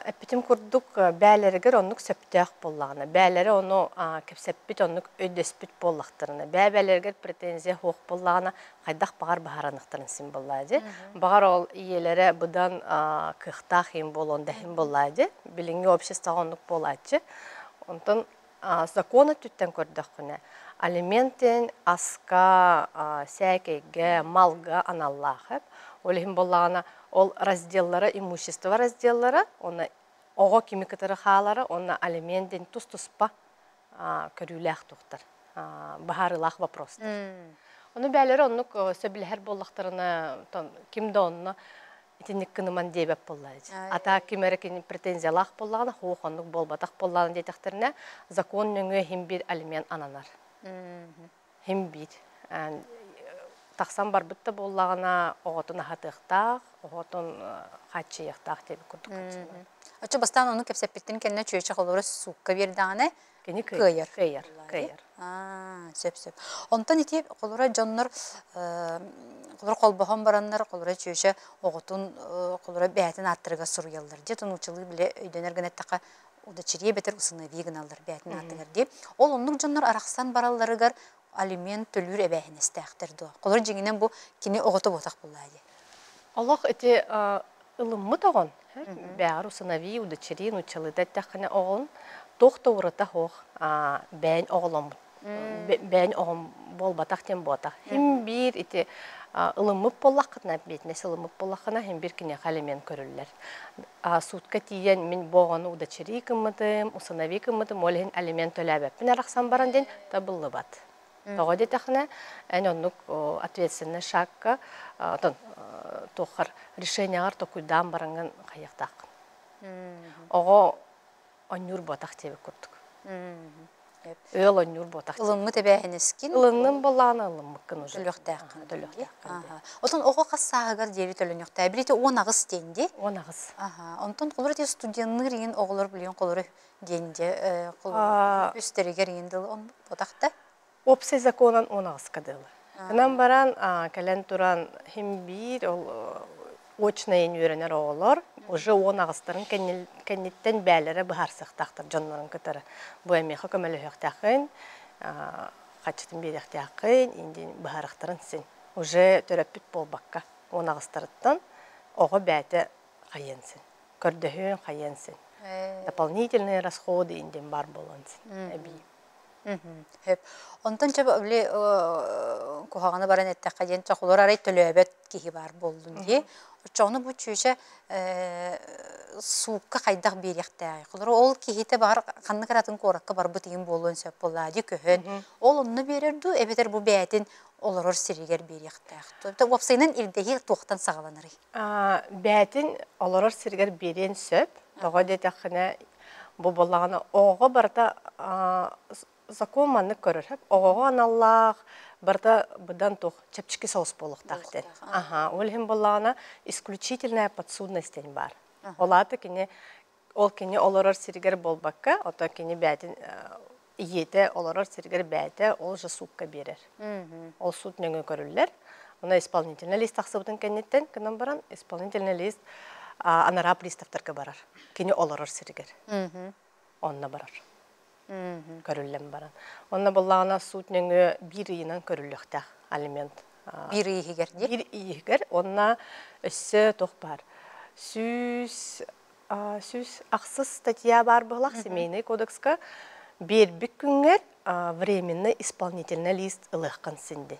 эппитим курдук, бээлэригэр оннук сөптөөх буоллаҕына, бээлэрэ ону кэпсэппит, оннук өйдөспүт буоллахтарына, бээ-бээлэригэр претензия суох буоллаҕына, хайдах баҕар баһараныхтарын син буоллаа дии. Баҕар ол ийэлэрэ быдан кыахтаах иһин буолуон да иһин буоллаа дии. Билиҥҥи обществоҕа оннук буолааччы. Онтон закон өттүттэн көрдөххүнэ, алимент диэн аска, сээкэйгэ, малга аналлаах эп. Ол иһин буоллаҕына, ол разделлара, имущество разделлара, уонна оҕо кими кытары хаалара, уонна алимент диэн тус-туспа көрүүлээх туохтар, быһаарыылаах вопростар. Ону бээлэрэ оннук сөбүлэһэр буоллахтарына, ким да онно итинник гыныман диэбэт буоллаа дии. Ата ким эрэ кини претензиялаах буоллаҕына, хуох оннук буолбатах буоллаҕына диэтэхтэринэ, закон нөҥүө иһин биир алимент ананар. Иһин биир. Тахсан барбыт да буоллаҕына, оҕотун аһатыахтаах, оҕотун хааччыйыахтаах диэбит курдук хааччыйар. Оччо бастаан ону кэпсэппиттин кэннэ чүөчэ холоро суукка биэрдэҕинэ Кини кыайар. Кыайар, кыайар. Сөп, сөп. Онтон ити холура дьоннор холура холбоһон бараннар холура чүөчэ оҕотун холура бэйэтин ааттарыгар суруйаллар. Дьэ тунуучалыы биле өйдөнөр гына эттэххэ удочерие бэтэр усыновии гыналлар бэйэтин аатыгар дии. Ол оннук дьоннор арахсан баралларыгар алимент төлүүр эбээһинэстээхтэр дуо? Холура дьиҥинэн бу кини оҕото буотах буоллаа дии. Олох ити ылыммыт оҕон бэҕэр усыновии удочерии нууччалыыта эттэххинэ оҕон туох да урата суох бэйэн оҕоломмут бэйэн оҕом буолбатах диэн буотах хим биир ити ылыммыт буоллаххытына биэтинэс ылыммыт буоллаххына хим биир киниэхэ элемент көрүллэр суутка тиийэн мин бу оҕону удочерии гыммытым усыновии гыммытым ол иһин алимент төлөөбөппүн арахсан баран диэн табыллыбат. Тоҕо диэтэххинэ, эн оннук ответственный шагка отон туоххар решениеҕар токуйдаан бараҥҥын хайыахтааххын. Оҕо онньуур буотах диэбит курдук. Ыал онньуур буотах. Ылыммыт эбээһинэскин. Ылынным боллаана ылыммыккын уже. Төлүөхтээххин. Төлүөхтээххин. Отон оҕо хас сааһыгар диэри төлөнүөхтээх. Билити 18 диэн дии. 18. Онтон холор ити студенныыр иҥин оҕолор билигин холору диэн дьэ үстэригэр иҥин дылы оннук буотахта. Общий законан 18-ка дылы. Ынан баран кэлэн туран хим биир ол очнайын үөрэнэр оҕолор уже 18-тарын кэнниттэн бээлэрэ быһаарсыахтаахтар дьоннорун кытары. Бу эмиэхэ көмөлөһүөхтээххин, хаччытын биэриэхтээххин, индин быһаарыахтарын син. Уже төрөппүт буолбакка 18-тарыттан оҕо бэйэтэ хайыан син. Көрдөһүөн хайыан син. Дополнительные расходы индин бар буолан син эбии. Хөп. Онтон чэ били куһаҕаны баран эттэххэ диэн чохолор арай төлөөбөт киһи баар буоллун дии. Оччоҕуна бу чүөчэ суукка хайдах биэриэхтээҕий? Холобур ол киһитэ баҕар ханнык эрэ атын куоракка барбыт иһин буолуон сөп буоллаа дии көһөн. Ол онно биэрэр дуу эбэтэр бу бэйэтин олорор сиригэр биэриэхтээх дуу? Уопсайынан ирдэһии туохтан саҕаланарый? Бэйэтин олорор сиригэр биэриэн сөп. Тоҕо диэтэххинэ, бу буоллаҕына оҕоҕо барыта закон маннык көрөр. Оҕоҕо аналлаах барыта быдан туох чэпчэки соҕус буолуохтаах диэн. Аха, ол иһин буоллаҕына исключительная подсудность диэн баар. Ол аата кини ол кини олорор сиригэр буолбакка, оттон кини бэйэтин Ийэтэ олорор сиригэр бэйэтэ ол же суукка биэрэр. Ол суут нөҥүө көрүллэр. Онно исполнительный лист тахсыбытын кэнниттэн гынан баран исполнительный лист анараа приставтарга барар. Кини олорор сиригэр. Онно барар. Көрүллэн баран. Онно буллаҕына суут нөҥүө биир ыйынан көрүллүөхтээх алимент. Биир ый иһигэр дии? Биир ый иһигэр. Онно өссө туох баар? 106 статья баар быһылах Семейный кодекска биэрбит күҥҥэр временный исполнительный лист ылыаххын син дин.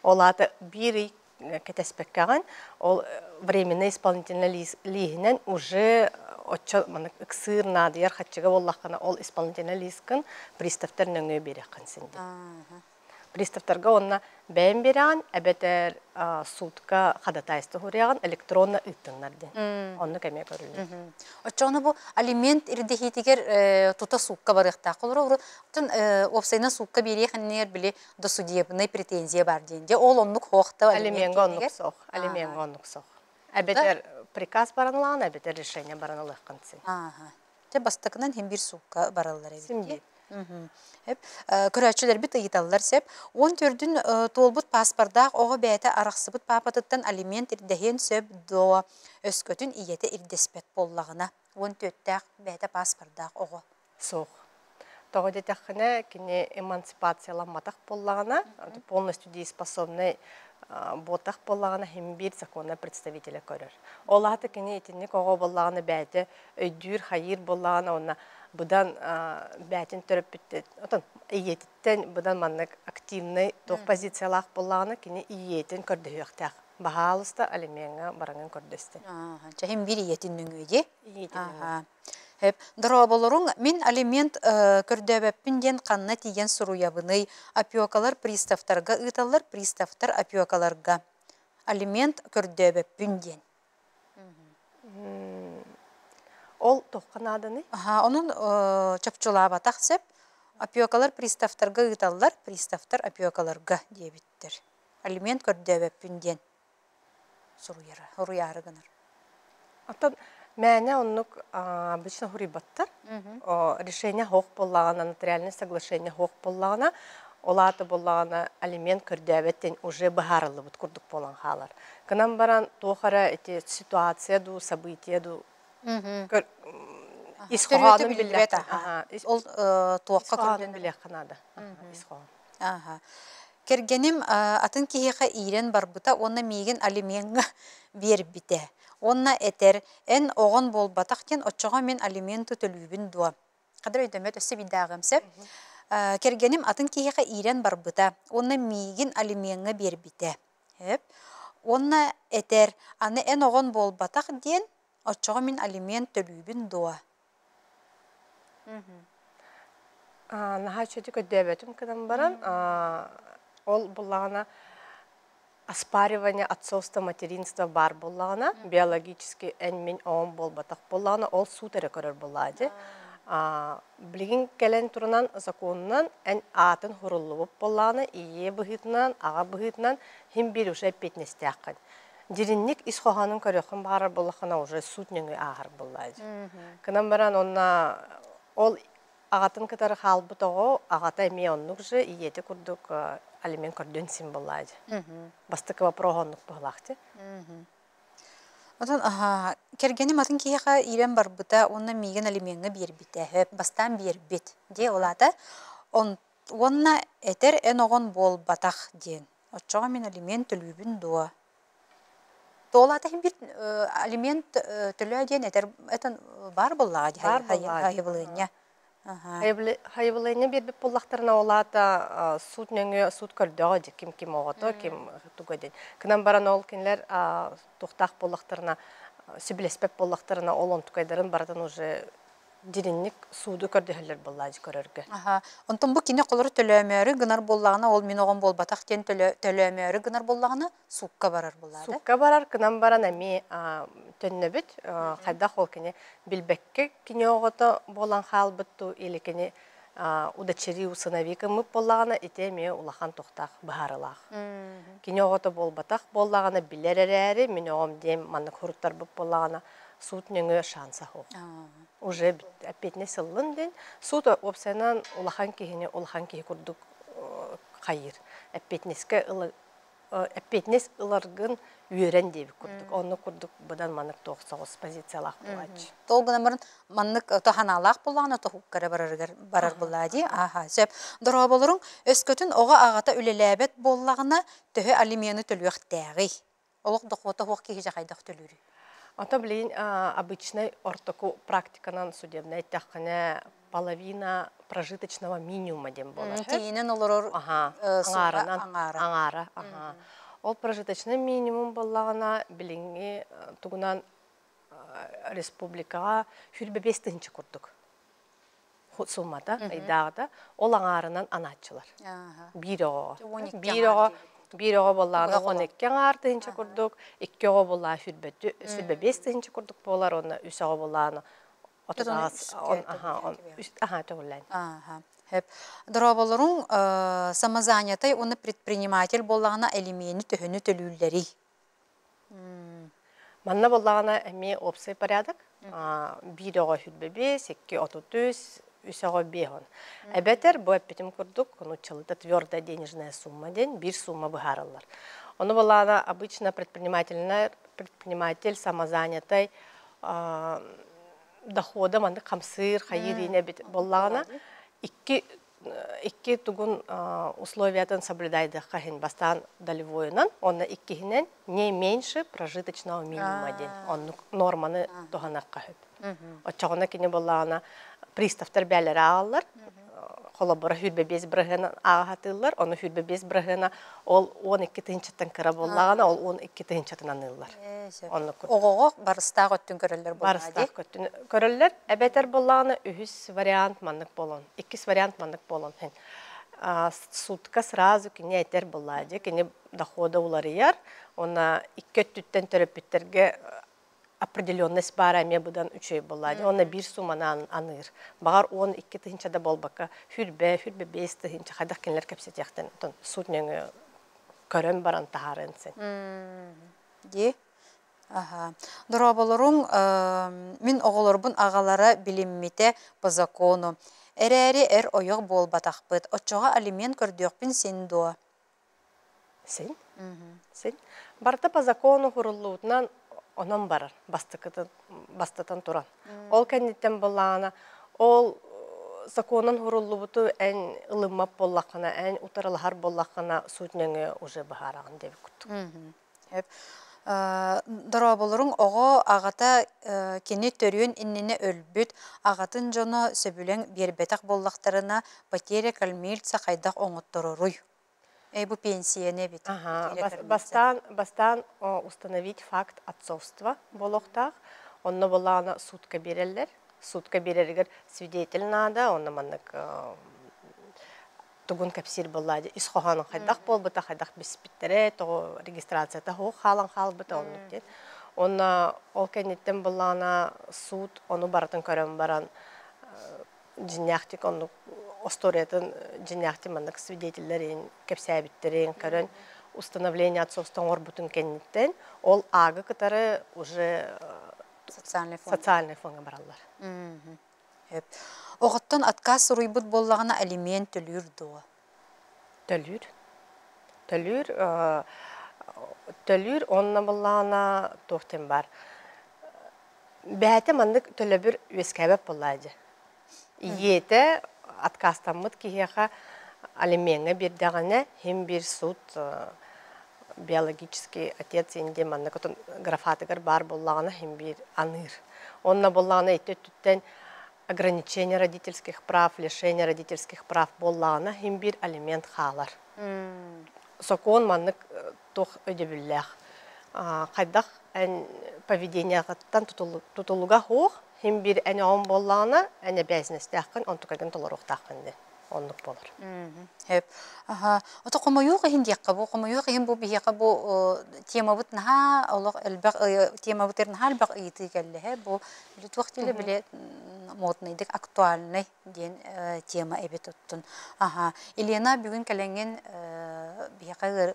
Ол аата биир ый кэтэспэккэҕин ол временный исполнительный лииһинэн уже оччо маннык ыксыыр наадыйар хаччыга буоллаххына ол исполнительный лиискын приставтар нөҥүө биэриэххин син дин. Приставтарга уонна бэйэм биэрэҕин эбэтэр суутка ходатайство суруйаҕын электронно ыыттыннар диэн. Оннук эмиэ көрүллэр. Оччоҕуна бу алимент ирдэһиитигэр тута суукка барыахтаах. Холобура, оттон уопсайынан суукка биэриэх иннигэр били досудебнай претензия бар диэн. Дьэ ол оннук хоохто алимеҥҥа оннук суох. Алимеҥҥа оннук суох. Эбэтэр приказ баран ылаҕын, эбэтэр решение баран ылыаххын син. Дьэ бастакынан иһин биир суукка бараллар эбит. Син биир. Көрөөччүлэрбит ыйыталлар сөп. 14-үн туолбут пааспардаах оҕо бэйэтэ арахсыбыт паапатыттан алимент ирдэһиэн сөп дуо? Өскөтүн ийэтэ ирдэспэт буоллаҕына. 14-тээх бэйэтэ пааспардаах оҕо. Суох. Тоҕо диэтэххинэ, кини эмансипацияламматах буоллаҕына, полностью дееспособный буотах буоллаҕына, иһин биир законнай представителэ көрөр. Ол аата кини итинник оҕо буоллаҕына бэйэтэ өйдүүр, хайыыр буоллаҕына уонна быдан бэйэтин төрөппүттэн, отон ийэтиттэн быдан маннык активнай туох позициялаах буоллаҕына, кини ийэтин көрдөһүөхтээх. Баһаалыста алимеҥҥа бараҥын көрдөстө. Чэ, иһин биир ийэтин нөҥүө дии. Ийэтин нөҥүө. Сөп. Дорооболоруҥ, мин алимент көрдөөбөппүн диэн ханна тиийэн суруйабыный? Опекалар приставтарга ыыталлар, приставтар опекаларга. Алимент көрдөөбөппүн диэн. Ол туохха нааданый? Аха, онон чопчулаабатах сөп. Опекалар приставтарга ыыталлар, приставтар опекаларга диэбиттэр. Алимент көрдөөбөппүн диэн суруйара, суруйаары гынар. Оттон мээнэ оннук обычно суруйбаттар. Решение суох буоллаҕына, нотариальное соглашение суох буоллаҕына, ол аата буоллаҕына алимент көрдөөбөт диэн уже быһаарыллыбыт курдук буолан хаалар. Гынан баран туох эрэ ити ситуация дуу, событие дуу ис хоһоонун биллибэт. Ол туохха көрдөнө билиэххэ наада. Ис хоһоон. Кэргэним атын киһиэхэ иирэн барбыта уонна миигин алимеҥҥа биэрбитэ. Уонна этэр, эн оҕон буолбатах диэн оччоҕо мин алименты төлүүбүн дуо? Хадыр өйдөммөт өссө биирдээҕим сөп. Кэргэним атын киһиэхэ иирэн барбыта уонна миигин алимеҥҥа биэрбитэ. Сөп. Уонна этэр, аны эн оҕон буолбатах диэн оччоҕо мин алимент төлүүбүн дуо? Наһаа үчүгэйдик өйдөөбөтүм гынан баран, ол буллаҕына оспаривание отцовства материнства баар буоллаҕына, биологически эн мин оҕом буолбатах буоллаҕына, ол суут эрэ көрөр буоллаҕа дии. Билигин кэлэн турунан законунан эн аатын суруллубут буоллаҕына, ийэ быһыытынан, аҕа быһыытынан син биир уже эппиэтинэстээххин. Дьиринник ис хоһоонун көрүөххүн баҕарар буоллаххына уже суут нөҥүө ааһар буоллаҕа дии. Гынан баран онно ол аҕатын кытары хаалбыт оҕо аҕата эмиэ оннук же ийэтэ курдук алимент көрдүөн син буоллаҕа дии. Бастакы вопрос оннук быһыылаах дии. Отон кэргэним атын киһиэхэ иирэн барбыта уонна миигин алимеҥҥа биэрбитэ. Бастаан биэрбит дии ол аата уонна этэр эн оҕон буолбатах диэн. Оччоҕо мин алимент төлүүбүн дуо? Ол аата иһин биир алимент төлөө диэн этэр этэн баар буоллаҕа дии Баар буоллаҕа дии. хайыбылыанньа. Хайыбылыанньа биэрбит буоллахтарына ол аата суут нөҥүө суут көрдөҕө дии ким ким оҕото, ким туга диэн. Гынан баран ол кинилэр туохтаах буоллахтарына сөбүлэспэт буоллахтарына ол онтукайдарын барытын уже диринник сууду көрдөһөллөр буоллаадьы көрөргө. Аха. Онтон бу кини холору төлөөмөөрү гынар буоллаҕына, ол мин оҕом буолбатах диэн төлөөмөөрү гынар буоллаҕына, суукка барар буоллаада. Суукка барар гынан баран эмиэ төннөбүт. Хайдах ол кини билбэккэ кини оҕото буолан хаалбыт дуу или кини удочерий усыновий гыммыт буоллаҕына ити эмиэ улахан тохтаах быһаарылаах. Кини оҕото буолбатах буоллаҕына билэр эрээри мин оҕом диэн маннык хуруттарбыт буоллаҕына суут нөҥүө шанса суох. Уже эппиэтинэс ыллын диэн суут уопсайынан улахан киһини улахан киһи курдук хайыыр. Эппиэтинэскэ эппиэтинэс ыларгын үөрэн диэбит курдук. Оннук курдук быдан маннык туох соҕус позициялаах буолааччы. Ол гынан баран маннык тоханаалаах буоллаҕына тоһуккара барарыгар барар буоллаа дии. Аха, сөп. Дорооболоруҥ, өскөтүн оҕо аҕата үлэлээбэт буоллаҕына, төһө алимены төлүөхтээҕий? Олох дохуота суох киһи хайдах төлүүрүй? Ото билигин обычный ортоку практиканан судебнай эттэххинэ половина прожиточного минимума диэн буолар. Тиийинэн олорор аҥаарынан аҥаара. Аха. Ол прожиточный минимум буоллаҕына билиҥҥи тугунан республикаҕа 25 тыһыынча курдук суммата ыйдааҕыта ол аҥаарынан анааччылар. Биир оҕоҕо. Биир оҕо биир оҕо буоллаҕына 12 аҥаар тыһыынча курдук, икки оҕо буоллаҕына 25 тыһыынча курдук буолар, уонна үс оҕо буоллаҕына 38 аха төгүллээн. Хөп. Дорооболоруҥ самозанятай уонна предприниматель буоллаҕына элимиэни төһөнү төлүүллэрий? Манна буоллаҕына эмиэ уопсай порядок. Биир оҕо 25, икки 33, үс оҕо 50. Эбэтэр бу эппитим курдук, нууччалыыта твердая денежная сумма диэн биир сумма быһаараллар. Ону буоллаҕына обычно предприниматель самозанятай дохода маннык хамсыыр, хайыыр иинэ эбит буоллаҕына икки икки тугун условиятын соблюдайдыахха иһин бастаан долевойунан, онно иккиһинэн не меньше прожиточного минимума диэн оннук норманы туһанахха сөп. Оччоҕуна кини буоллаҕына приставтар бээлэрэ ааҕаллар, холобура 25 бырыһыан ааҕа ону 25 бырыһыана ол 12 тыһыынчаттан кыра буоллаҕына ол 12 тыһыынчатын аныыллар. Оннук. Оҕоҕо барыстаах өттүн көрөллөр буоллаҕа. Барыстаах өттүн көрөллөр. Эбэтэр буоллаҕына үһүс вариант маннык буолан, иккис вариант маннык буолан хин. Сутка сразу кини этэр буоллаа кини дохода уларыйар, онна икки өттүттэн төрөппүттэргэ определенность баара эмиэ быдан үчүгэй буоллаа. Онно биир сумманы аныыр. Баҕар 12 тыһыынча да буолбакка, 25 тыһыынча хайдах кинилэр кэпсэтиэхтэн, оттон суут нөҥүө көрөн баран таһаарыан син. Дии. Аха. Дорооболоруҥ, мин оҕолорбун аҕалара билиммитэ по закону. Эрээри эр ойох буолбатахпыт. Оччоҕо алимент көрдүөхпүн син дуо? Син. Син. Барыта по закону хуруллуутунан онон барар, бастакытын, бастатан туран. Ол кэнниттэн буоллаҕына, ол законун хуруллубуту эн ылыммат буоллаххына, эн утарылаһар буоллаххына, суут нөҥүө уже быһаараҕын диэбит курдук. Сөп. Дорооболоруҥ оҕо аҕата кини төрүөн иннинэ өлбүт, аҕатын дьоно сөбүлэҥ биэрбэтэх буоллахтарына, потеря кормильца хайдах оҥоттороруй? Бу пенсияны эбит. Бастаан, бастаан установить факт отцовства буолуохтаах. Онно буоллаҕына суутка биэрэллэр. Суутка биэрэригэр свидетель наада, онно маннык тугун кэпсиир буоллаа ис хоһоонун хайдах буолбута, хайдах биспиттэрэ, тоҕо регистрацията суох хаалан хаалбыта оннук диэн. Онно ол кэнниттэн буоллаҕына суут ону барытын көрөн баран дьиҥнээхтик оннук историятын дьиҥнээхтик маннык свидетеллэрин кэпсээбиттэрин көрөн установление отцовства оҥорбутун кэнниттэн ол аагы кытары уже социальный фонд социальный фоҥҥа бараллар. Оҕоттон отказ суруйбут буоллаҕына алимент төлүүр дуо? Төлүүр. Төлүүр, төлүүр онно буоллаҕына туох диэн бар. Бэйэтэ маннык төлөбүр үөскээбэт буоллаа дьэ. Ийиэтэ отказтаммыт киһиэхэ алимеҥҥа биэрдэҕинэ хим биир суут биологический отец инди маннык отон графатыгар баар буоллаҕына хим биир аныыр. Онно буоллаҕына ити өттүттэн ограничение родительских прав, лишение родительских прав буоллаҕына хим биир алимент хаалар. Сокуон маннык туох өйдөбүллээх. Хайдах эн поведениеҕыттан тутулуга суох, хим биир эн оҕом буоллаҕына, эн эбээзинэстээххин, онтукайгын толоруохтааххын диэн. Оннук буолар. Хөп. Аха. Ото хомойуох иһин диэххэ бу хомойуох иһин бу биһиэхэ бу темабыт наһаа олох элбэх темабытыр наһаа элбэх ыйытыы кэллэ бу туох диэли биле модныйдык актуальный диэн тема эбит оттун. Аха. Елена бүгүн кэлэҥҥин биһиэхэ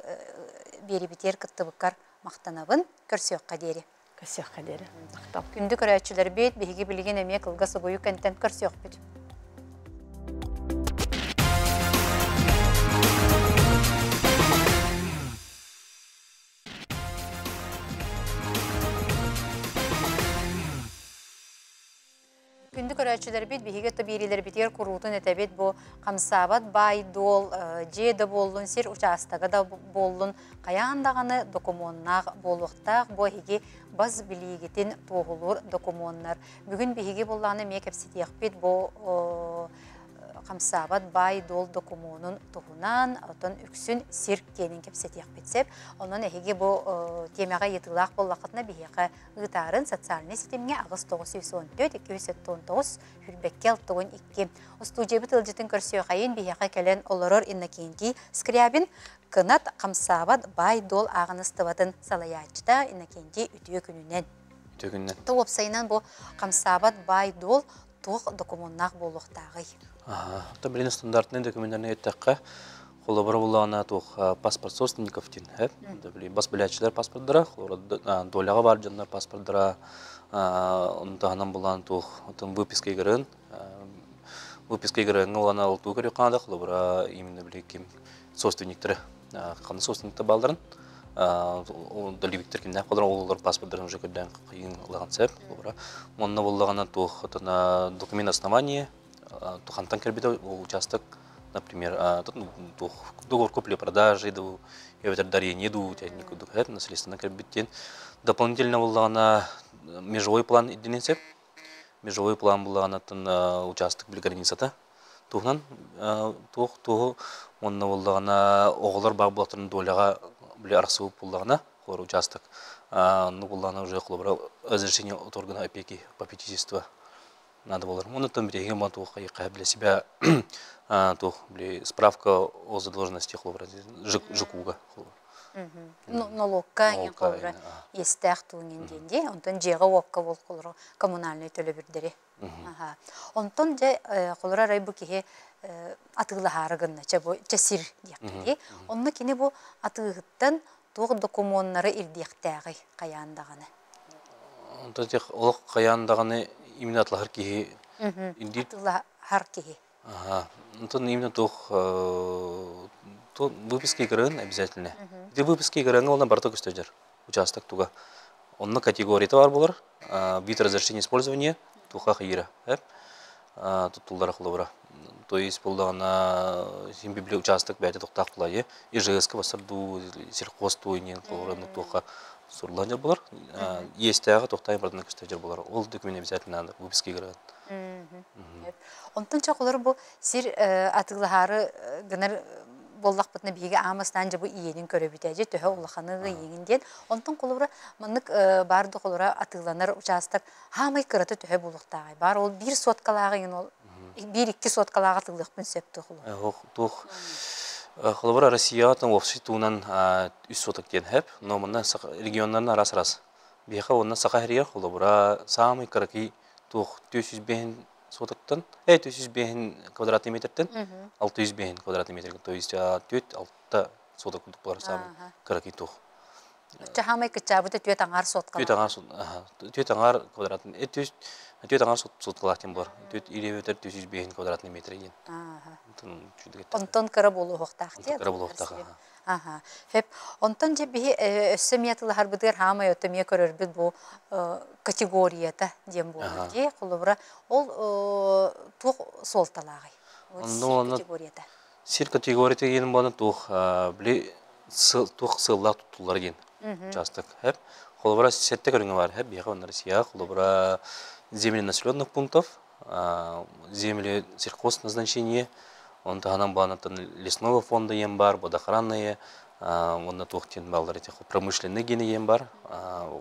биэрибитиэр кыттыбыккар махтанабын. Көрсүөххэ диэри. Көрсүөххэ диэри. Махтал. Күндү көрөөччүлэрбит, биһиги билигин эмиэ кылгас угуйу кэнтэн көрсүөхпүт. Күндү көрөөччүлэрбит, биһиги өттө биэриилэрбитигэр куруутун этэбит бу хамсаабат баай-дуол, дьиэ да буоллун, сир учаастага да буоллун, хайаан даҕаны докумуоннаах буолуохтаах. Бу эһиги бас билиигитин туоһулуур докумуоннар. Бүгүн биһиги буоллаҕына эмиэ кэпсэтиэхпит бу хамсаабат баай-дуол докумуонун туһунан, оттон үксүн сир киэнин кэпсэтиэхпит сөп. Онон эһиги бу тиэмэҕэ ыйытыылаах буоллаххытына биһиэхэ ыытаарын социальнай ситимҥэ 8914 279 хүрбэккэ 62 устуудьуйабыт ыалдьытын көрсүөхэйин биһиэхэ кэлэн олорор Иннокентий Скрябин кынат хамсаабат баай-дуол ааҕыныстыбатын салайааччыта Иннокентий үтүө күнүнэн. Үтүө күнүнэн. То уопсайынан бу хамсаабат баай-дуол туох докумуоннаах буолуохтааҕый? Оттон билин стандартный документарны эттэххэ, холобура буллаҕына туох паспорт собственников диэн һэ бас билээччилэр паспордара, доляҕа баар дьоннор паспордара, ону таһынан булаан туох отон выписка игрын, выписка игрыҥҥа улана ол туу көрүөххэ наада, холобура именно били ким собственниктары, ханна собственниктар баалларын, долевиктер кимнээх болар, ол паспордарын уже көрдөөн кыйын ылаҕын сөп, холобура. Онно буллаҕына туох отона документ основания, хантан кэлбитэ ол участок, например, договор купли-продажи дуу, эбэтэр дарение дуу, курдук наследственно кэлбит диэн. Дополнительно буллаҕына межевой план ирдэнэн сөп. Межевой план буллаҕына участок били границата туһунан туох туоһу уонна буоллаҕына оҕолор баар буоллахтарын доляҕа били арахсыбыт буоллаҕына холобура участок оннук буоллаҕына уже холобура разрешение от органа опеки попечительства надо болар. Оннуттан бириһигэ бан туох хайыхха для себя туох били справка о задолженности холобура ЖКУга холобура. Нолуокка холобура иэстээх туунин диэн дии. Онтон дьиэҕэ уокка бол холобура коммунальный төлөбүрдэри. Онтон дьэ холобура арай бу киһи атыылаһаары гынна чэ бу чэ сир диэххэ дии. Онно кини бу атыыһыттан туох докумуоннары ирдиэхтээҕий хайаан даҕаны? Онтон тех олох хайаан даҕаны именно атлаһар киһи ирдиир. Атыылаһар киһи. Ага. Онтон именно туох выписка игрын обязательно. Ити выписка игрын онно барыта көстөжөр. Участок туга. Онно категорията бар болар. Вид разрешения использования туха хайыра. Туттуллара холобура. То есть булдаҕына син библи участок бэйэтэ тохтоох булайы. ИЖС-ка бассардуу, сельхоз туйнин холобура туохха суруллан дьар болар. Иэстээҕи тохтаайын барытына көстөр дьар болар. Ол документ обязательно надо выписка игры. Онтон чоколор бу сир атыылаһаары гынар буоллахпытына биһиги аамастаан дьэ бу иэнин көрөбүт дьэ төһө улаханы иэҥин диэн. Онтон холобура маннык баар да холобура атыыланар участок хаамай кырата төһө буолуохтааҕый? Баар ол биир соткалааҕы иҥин ол биир-икки соткалааҕы атыылыахпын сөп туох Туох холобура Россияҕа там общий туунан үс соток диэн хэп, но манна регионнарын арас-арас. Биһиэхэ уонна Саха сиригэр холобура самый кыракый туох 405 сотоктан, 405 квадратный метртен 605 квадратный метр, то есть 4-6 соток курдук болар самый кыракый туох. Чахамай кыччаабыта түөт аҥаар соткалаах. Түөт аҥаар түөт аҥаар квадратный түөт аҥаар соткалаах диэн болар. Түөт илебетер 405 квадратный метр диэн. Онтон кыра буолуохтаах диэн. Кыра буолуохтаах. Аха. Хөп. Онтон дьэ биһи өссө миэ тылаһарбытыгар хаамай отто миэ көрөрбүт бу категорията диэн буолар дии. Холобура ол туох суолталааҕый? Сир категорията. Сир категорията диэн буолан туох били туох сыаллаах туттуллар диэн участок. Хөп. Холобура сетте көрүҥэ бар. Хөп биһиэхэ онно Россия холобура земли населенных пунктов, земли сельхозназначения, он таһынан баанаттан лесного фонда диэн бар, водоохранные, уонна туох диэн бааллар эти промышленный гене диэн бар.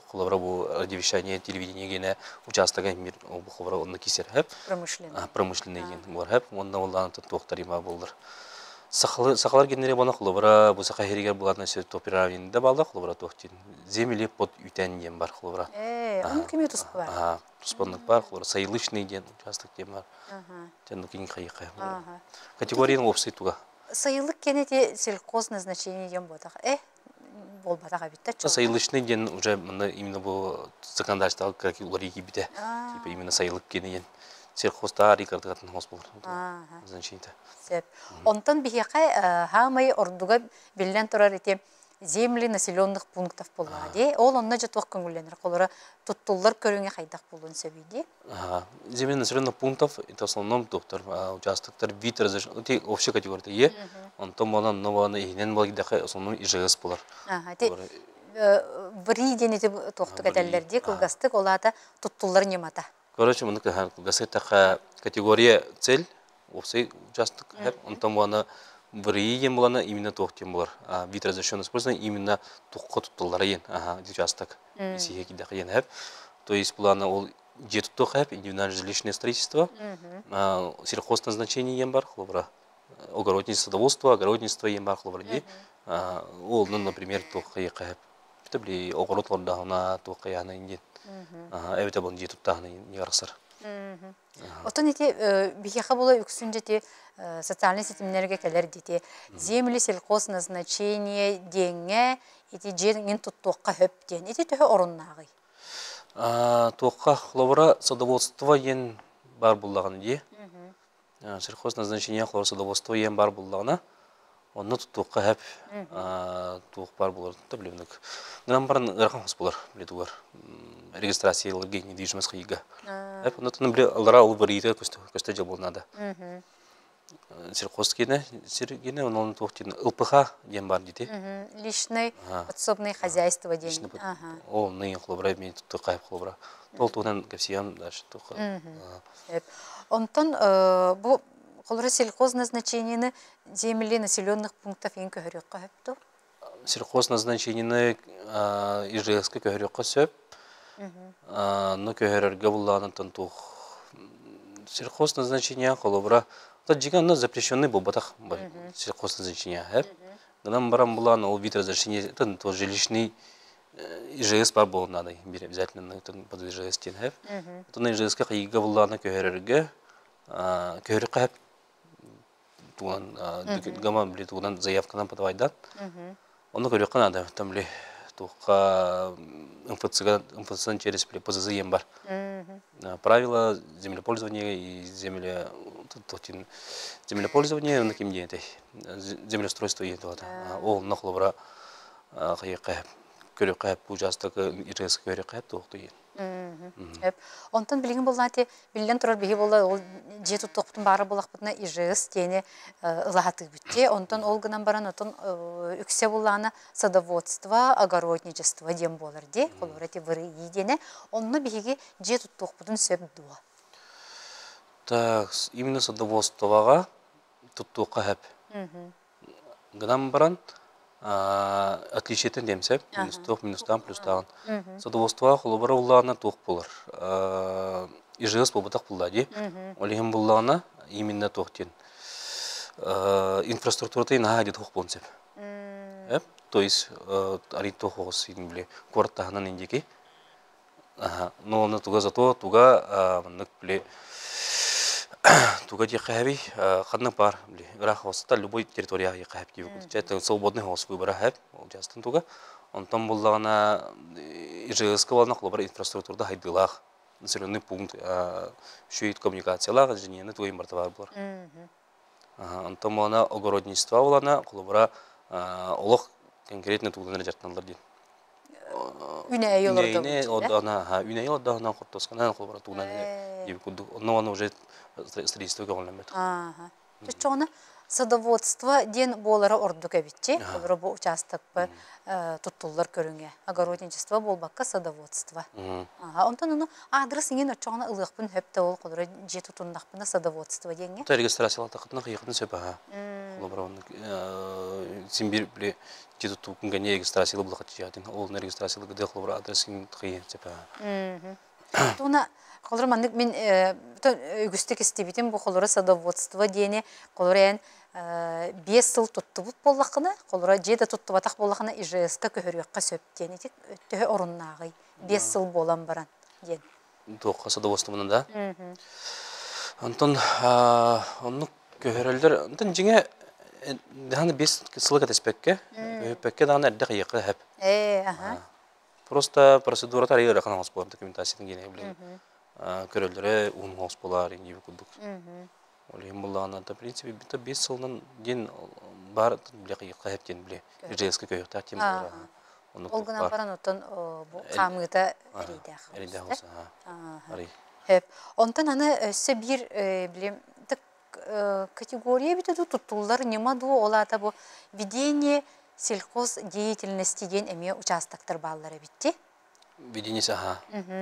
Холобура бу радиовещание, телевидение гене участога мир холобура онно кисер хэп. Промышленный. Промышленный ген бар хэп. Уонна оллаанаттан туохтар има боллар. Сахалар геннери бана холобура бу саха херигер булатна сөт топиравинда балда холобура туох диэн земли под үтэн диэн бар холобура. Оны кеме туспа бар? Туспаннык бар, холобура сайылычный диэн участок диэн бар. Тен кин хайыка. Категорияның опсай туга. Сайылык кенети сельхозназначение диэн буотах. буолбатах эбит да. Сайылычный диэн уже манна именно бу законодательство уларыйыы киирбитэ. Типа именно сайылык диэн сельхозтаар икардыгатын хос болар. Значение. Сөп. Онтон биһиэхэ хаамай ордуга биллэн турар ити земли населенных пунктов буоллаҕа дии. Ол онно дьэ туох көҥүллэнэр холоро туттуллар көрүҥэ хайдах буолуон сөбүй дии? Земли населенных пунктов это в основном доктор участоктар вид разрешен общая категория е. Онтон буолан онно иһинэн буолар в основном ИЖС болар. ВРИ диэн ити туохтук этэллэр дии кылгастык ол аата туттуллар ньымата. Короче, муну кылгастык категория цель уопсай участок онтон буолана ВРИ диэн буолана именно туох диэн буолар вид разрешенный использование именно туохха туттуллара диэн участок исиһэ кидэхэ диэн хэп то есть булана ол дьиэ туттуох хэп индивидуальное жилищное строительство сельхозназначение диэн бар холобура огородничество садоводство огородничество диэн бар холобура дии ол например туох хайыахха хэп били огород олордоһуна туох хайаана диэн эбэтэ бон дьиэ туттааһына не арахсар. Отон ити биһиэхэ була үксүн дьити социальный ситимнэргэ кэлэр дити земли сельхозназначение диэҥҥэ ити дьиэҥин туттуохха хөп диэн ити төһө оруннааҕый? Туохха холобура садоводство диэн бар буллаҕына дии. Сельхозназначение холобура садоводство диэн бар буллаҕына онно туттуохха хөп туох бар булар да билимник. Гынан баран ыарахан хос булар билетугар регистрацияларга недвижимость хыйга. Эп оннотон били алара ол барыйта көстө көстө жыл болнада. Сельхоз киэнэ сир киэнэ онон туох диэн ЛПХ диэн бар дити. Личный подсобное хозяйство диэн. Ол ныйын холобура мен тутту холобура. Ол туһунан кэпсиэм дальше туха. Онтон бу холобура сельхозназначениены земли населенных пунктов иин көһөрүөххэ сөп дуо? Сельхозназначениены ИЖС-ка көһөрүөххэ сөп. Но көһөрөргө буллаанантан туох сельхозназначение холобура жига онно запрещенный буолбатах сельхозназначение хэп. Гынан баран булаан ол вид разрешения это тоже жилищный ИЖС бар буолуон надо бир обязательно под ИЖС диэн хэп. Отон ИЖС-ка кыйыга буллаана көһөрөргө көһөрүккэ хэп туган гама били тугунан заявканан подавайдан. Оны көрүөххэ наада там били туохха МФЦ-га МФЦ через били ПЗЗ диэн бар. Правила землепользования и земле землепользование онно ким диэн этэй землеустройство диэн туһата. Ол онно холобура хайыахха көрүөххэ участок ИЖС көрүөххэ туохту диэн. Онтон билигин буоллаати биллэн турар биһи буолла ол дьиэ туттуохпутун баара буоллахпытына ИЖС диэни ылаһатыыбыт. Онтон ол гынан баран отон үксэ буоллаана садоводство, огородничество диэн буолар ди. Холобура ити ВРИ диэне. Онно биһиги дьиэ туттуохпутун сөп дуо? Так, именно садоводствоға туттуохха хэп. Гынан баран отличиетин диэм сөп. Минус туох, минустаан, плюстаан. Садоводствоға холобура уллаана туох булар. ИЖС буолбатах булла дии. Ол иһин буллаана именно туох диэн инфраструктурата наһаа дии туох буолуон сөп. То есть арый туох оҕус били куорат таһынан индики. Но оны туга зато туга маннык били туга диэххэ хэби ханнык бар били ыраах оста любой территорияҕа хэп диэбит. Чэ свободный хос выбора хэп ол жастын туга. Онтон буллаҕына ИЖС-ка буолна холобура инфраструктурда хайдыылаах населенный пункт шүйт коммуникациялаах инженерный тугайын барыта баар буолар. Онтон буолана огородничество буолана холобура олох конкретно тугунан дьарыктаналлар диэн. Үнэйи олордо. Үнэйи олордоһунан хортосканан холобура тугунан диэбит курдук. Онно оны уже строительство көҕүллэммэт. Чочоҕуна садоводство диэн буолара ордук эбитчи. Холобура бу участокпа туттуллар көрүҥэ. Огородничество буолбакка садоводство. Онтон ону адрес иҥин оччоҕуна ылыахпын хөп да ол холобура дьиэ тутуннахпына садоводство диэҥҥэ. Регистрациялатахытына кыйыхытын сөп аха. Холобура син бир били дьиэ туттубуккун кэннэ регистрациялы булахат дьиэтин. Ол регистрациялы гыдыах холобура адрес иҥин кыйын сөп аха. Туна холобура маннык мин үгүстүк истибитим бу холобура садоводство диэни холобура эн 5 сыл туттубут буоллаххына холобура дьиэ да туттубатах буоллаххына ИЖС-ка көһөрүөххэ сөп диэн ити төһө оруннааҕый 5 сыл буолан баран диэн. Туохха садоводствонан да. Онтон оннук көһөрөллөр. Онтон дьиҥэ Даһаны бес сылы кэтэспэккэ, көһүппэккэ даҕаны эрдэ хайыахха сөп. Э, аха. Просто процедура тарыйы ыарахан оҥос буолар документациятын гиэнэ билин көрөллөрө уһун оҥос буолар инниби курдук. Ол иһин буллаҕына, в принципе, бит 5 сылынан диэн бар биле хайыахха сөп диэн биле ижевскэ көһүөхтээх диэн буолар. Оннук Ол гынан баран оттон бу хаамыыта эрийдээх. Эрийдээх болса. Арый. Хөп. Онтон аны өссө биир билим категория бит туттуллар ньыма дуу, ол аата бу ведение сельхоздеятельности диэн эмиэ участоктар бааллар эбитти. Ведение, аха.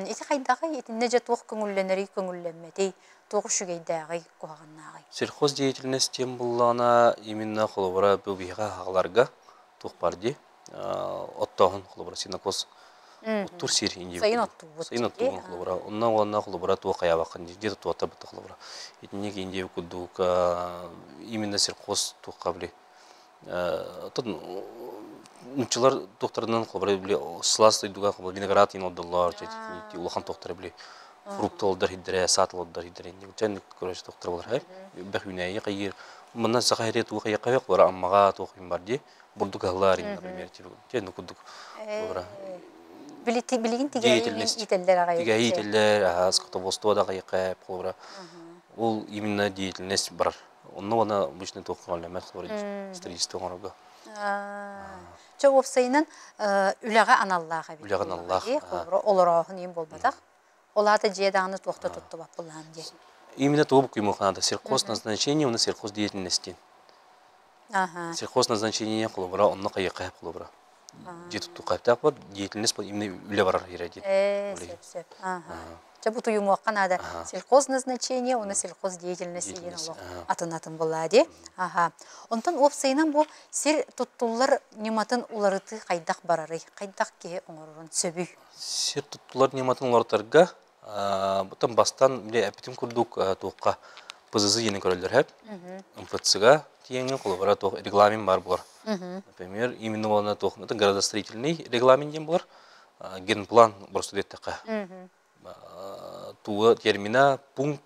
Ити хайдаҕый, итиннэ дьэ туох көҥүллэнэрий, көҥүллэммэтий, туох үчүгэйдээҕий, куһаҕаннааҕый? Сельхоздеятельность диэн буллаҕына именно холобура бу биһиэхэ хаҕаларга туох бар дии оттооһун холобура сенокос оттуур сир инди сайын оттуубут сайын оттуубун холобура онно уонна холобура туох хайаабаккын дии туота бытта холобура итинник инди курдук именно сельхоз туохха били тон нуччалар туохтарынан холобура били сылаас дойдуга холобура виноград ин олдоллор улахан туохтара били фрукта олдор хиддере саат олдор хиддере инди көрөс туохтар болар бэх үнэйи хайыр манна саха хире туох хайа холобура аммаға туох бар ди бурдук аһылар, например, тен курдук холобура Билигин тигээйин ителлер агай. Тигээйи ителлер, аха, скотоводство да кайыкка холобура. Ол именно деятельность бар. Онно вона обычно туох холобура строительство оҥорорго. Чэ уопсайынан үлэҕэ аналлаах эбит. Үлэҕэ аналлаах. Холобура олорооһун иин буолбатах. Ол аата дьиэ даҕаны туохта туттубат буллаан дии. Именно тугу күймөханада сельхоз назначение, уна сельхоз деятельности. Сельхоз назначение холобура онно кайыкка холобура. Дьиэ туттуу кайыптаах бар, деятельность именно үлэ барар ире дии. Сөп, сөп. Чэ бу туйумуохха наада. Сельхоз назначение, уна сельхоз деятельности диэн олох атын-атын буолаа дии. Аха. Онтон уопсайынан бу сир туттуллар ньыматын уларытыы хайдах барарый? Хайдах киһи оҥорорун сөбүй? Сир туттулар ньыматын уларытарга бутан бастан биле эпитим курдук туохха ПЗЗ диэн көрөллөр хэп. МФЦ-га тиеңе холобура туох регламент бар булар. Например, именно болана туох это градостроительный регламент диэн булар. Генплан просто деттеха. Туа термина пункт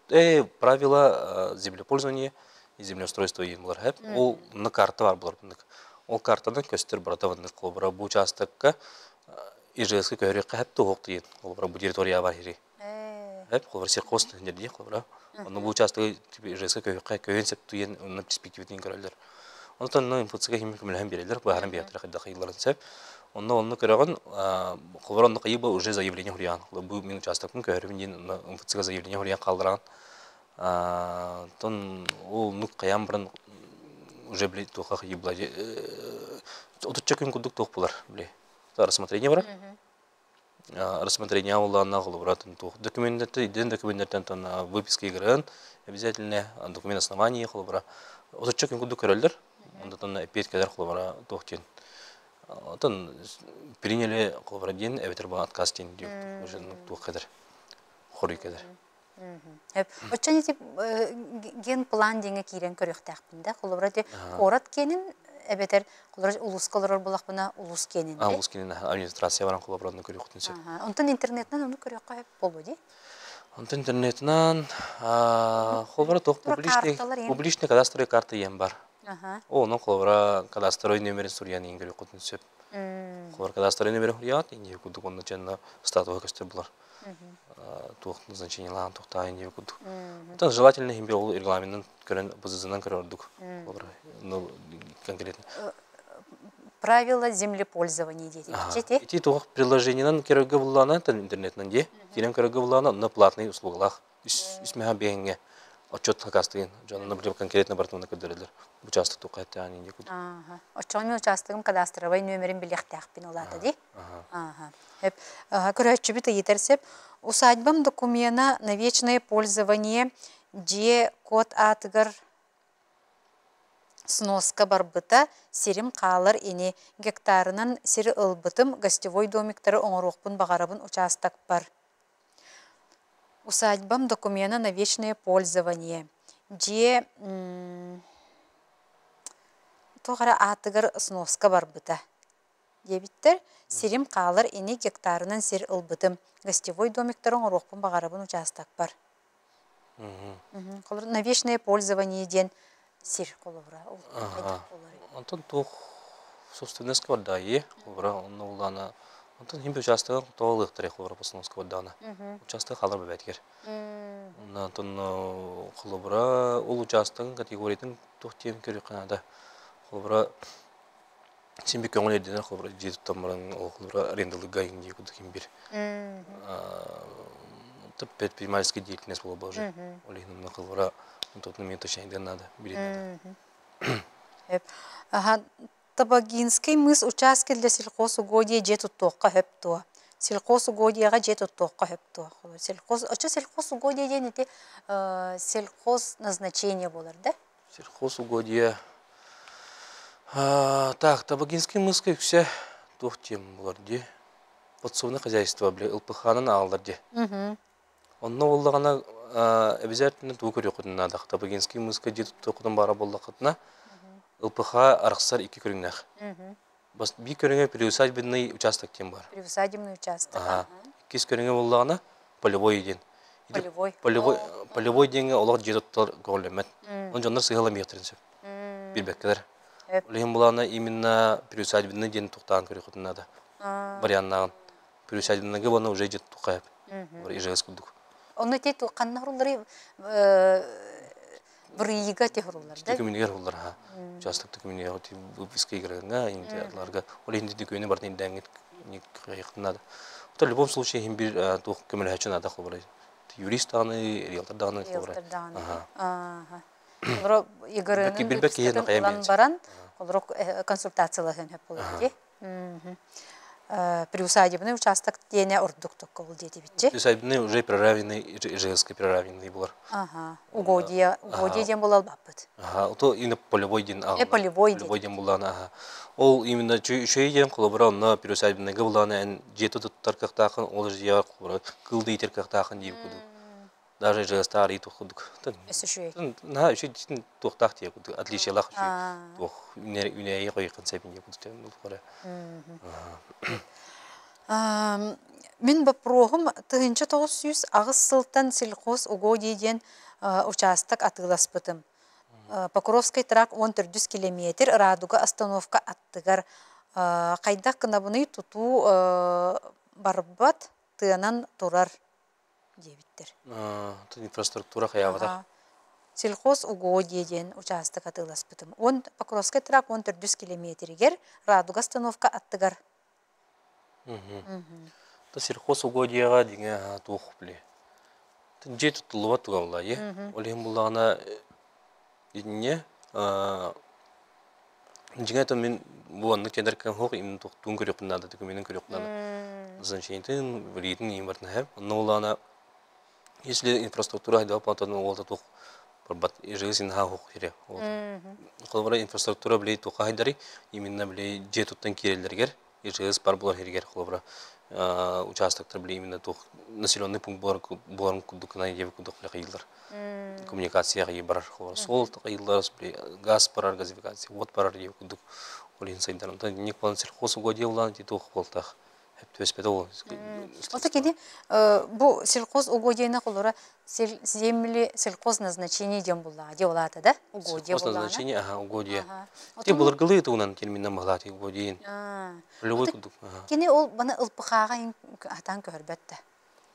правила землепользования и землеустройства диэн булар хэп. Ол на карта бар булар. Ол картадан көстөр барата ваннык холобура бу участокка ИЖС көһөрүккэ хэп туох диэн холобура бу территория бар хири. Хэп холобура сельхоз дии холобура. Онно бу участогы ИЖС көһөрүккэ көһөн сеп туен онно перспективатын көрөллөр. Онтон МФЦ-га химик көмөлөһөн берелер, баһарын биятыр хайда кыйларын сеп. Онно онно көрөгөн холобура онно кыйы уже заявление хуриан. Бу мин участокпын көһөрүм диэн МФЦ-га заявление хуриан калдыран. Тон ол нук каян баран уже били туха кыйы була. Отучча күн курдук туох булар били. Рассмотрение бар. Рассмотрение уланна холобура туох документтер, иден документтертен тон выписка игрын, обязательно документ основания холобура. Отучча күн курдук көрөллөр. Онтон эпиэткелер холобура туох диэн. Отон приняли холобура диэн эбэтэр бу отказ диэн уже туох кедер. Хоруй кедер. Оччону тип генплан диэҥҥэ киирэн көрүөхтээхпин да. Холобура ти куорат киэнин эбэтэр холобура улууска олорор буоллахпына улуус киэнин. А, улуус киэнин администрация баран холобура онно көрүөхтүн сөп. Онтон интернетинэн ону көрүөххэ буолуо дии. Онтон интернетинэн холобура туох публичный публичный кадастровый карта диэн бар. Онон холобура кадастровый номерин суруйан иин көрүөххүтүн сөп. Холобура кадастровый номерин суруйаат инди курдук онно чэнна статуһа көстөр булар. Туох назначениелаан туохтаа инди курдук. Оттон желательно химби ол регламентын көрөн ПЗЗ-нан көрөр ордук. Холобура, ну конкретно. Правила землепользования дети. Ити туох приложениенан көрөргө буллаана интернетинен ди. Кирен көрөргө буллаана онно платный услугалах. Үс меха бэҥҥэ отчет хакастыгын. Дьон, например, конкретно бартымына көрдөрөлөр. Участок туқайтаан инди курдук. Оччоҕо участогым кадастровай нөмерин билиэхтээхпин улаата ди. Эп көрөөччүбүт ыйытар сеп. Усадьбам документа на вечное пользование дьиэ код аатыгар сноска барбыта, сирим хаалар ини, гектарынан сири ылбытым, гостевой домиктары оҥоруохпун баҕарабын участок бар. Усадьбам документа на вечное пользование. Дьиэ туох эрэ аатыгар сноска барбыта. Диэбиттэр, сирим хаалар ини, гектарынан сир ылбытым. Гостевой домиктары оҥоруохпун баҕарабын участок бар. На вечное пользование диэн. Сир холобура ол хайдах буоларый? Онтон туох собственность бардаайы холобура онно улаана онтон хим учаастагын тоҕо ылыахтарай холобура постановка бардаана учаастак хаалар бэбээтигэр онно онтон холобура ол учаастагын категориятын туох диэн көрүөххэ наада холобура син bir көҥүл ирдэнэр холобура дьиэ туттан баран ол холобура арендалыга дии курдук ким бир предпринимательская деятельность буола уже ол иһин онно холобура онтон эмиэ точнее надо билин надо Аха Табагинский мыс участка для сельхозугодия дьиэ туттуохха хөп дуо? Сельхозугодияҕа дьиэ туттуохха хөп дуо? Сельхоз, очо сельхозугодия диэн ити сельхоз назначение буолар да? Сельхозугодия так, Табагинский мыска үксэ туох диэн булар дии. Подсобное хозяйство бile ылпыхаанан ааллар дии. Онно буоллаҕына обязательно тугу көрүөххүтүн наада. Табагинский мыска дии туттуоххутун баара буоллаххытына ЛПХ арахсар икки көрүҥнээх. Бас биир көрүҥэ приусадебный участок диэн бар. Приусадебный участок. Ага. Иккис көрүҥэ буоллаҕына полевой диэн. Полевой. Полевой, полевой диэҥҥэ олох дьиэ туттар көҕүлэммэт. Онон дьоннор сыһыаламыахтарын сөп. Билбэккэлэр. Ол иһин булаана именно приусадебный диэн туктаан көрүөххүтүн наада. Варианнааҕын. Приусадебныйга уонна уже дьиэ туттуохха сөп. ИЖС курдук. Онно ити ханна хуруллары бырыйыга те хуруллар да? Түкүмүнүгэр хуруллар ха. Участок түкүмүнүгэр выписка игрыга ларга ол иһин дүкүөнү барын индээҥҥит надо. В любом случае иһин бир туох көмөлөһөчү надо холобура. Юрист даҕаны, риэлтор даҕаны холобура. Риэлтор даҕаны. Ага. Олоро игрыны Билбэт киһи ылан баран, олоро консультациялаһын хөп болар ди. Приусадебный участок диэне ордук токко ол диэтибитчи. Приусадебный уже приравненный, ижевский приравненный булар. Ага. Угодья, угодья диэн буолал баппыт. Ага, то именно полевой ден Э, полевой ден. Полевой ден буллаана, ага. Ол именно үчүгэй диэн холобура онно приусадебныйга буллаана эн дьиэ туттар кыахтаахын, ол дьиэҕэ холобура кыл да иитэр кыахтаахын диир курдук. Даже ЖСТ арый курдук. Өссө үчүгэй. Наһаа үчүгэй туохтаах диye курдук, отличиялаах үчүгэй туох үнээйи қойқан сәбин диye курдук. Мин боппуруоһум 1908 сылтан сельхоз угодья диэн учаастак атыыласпытым. Покровский тракт 14 километр Радуга остановка аттыгар хайдах гынабыный тутуу барбат тыанан турар диэбиттэр. Инфраструктура хайаабата. Сельхоз угодья диэн учаастак атыыласпытым. Он Покровский тракт 14 километригэр Радуга остановка аттыгар. Та сельхоз угодьяға деңе туох биле. Дьиэ туттуллубат туга буолла е. Ол иһин буллаҕына итинне дьиҥэ то мин бу оннук тендер кэм именно туохтуун көрүөхпүн наада, документын көрүөхпүн наада. Назначениетин, валидин иин бартын хэп. Онно буллаҕына если инфраструктура хайдах платон уолта туох барбат ижиги ха хук хире. Холобура инфраструктура били туха хайдары именно били дьиэ туттан киирэллэригэр ИЖС бар буолар хиригэр холобура участоктар били именно туох населенный пункт буоларын курдук гынан диэбит курдук били кыйыллар. Коммуникация кыйы барар холобура суол кыйыллар били газ барар газификация уот барар диэбит курдук ол иһин сайдар. Онтон инник буолан сельхозугодья улаан ити туох буолтаах түбэспэтэ ол. Ото кини бу сельхоз угодьяны холора земли сельхозназначение диэн буллаа дии улаата да угодья Сельхозназначение, ага, угодья. Ти былыргылыы туунан терминнен баһылаати угодьяин. Полевой курдук. Кини ол баны ылпыхааҕа атаан көһөрбөт да.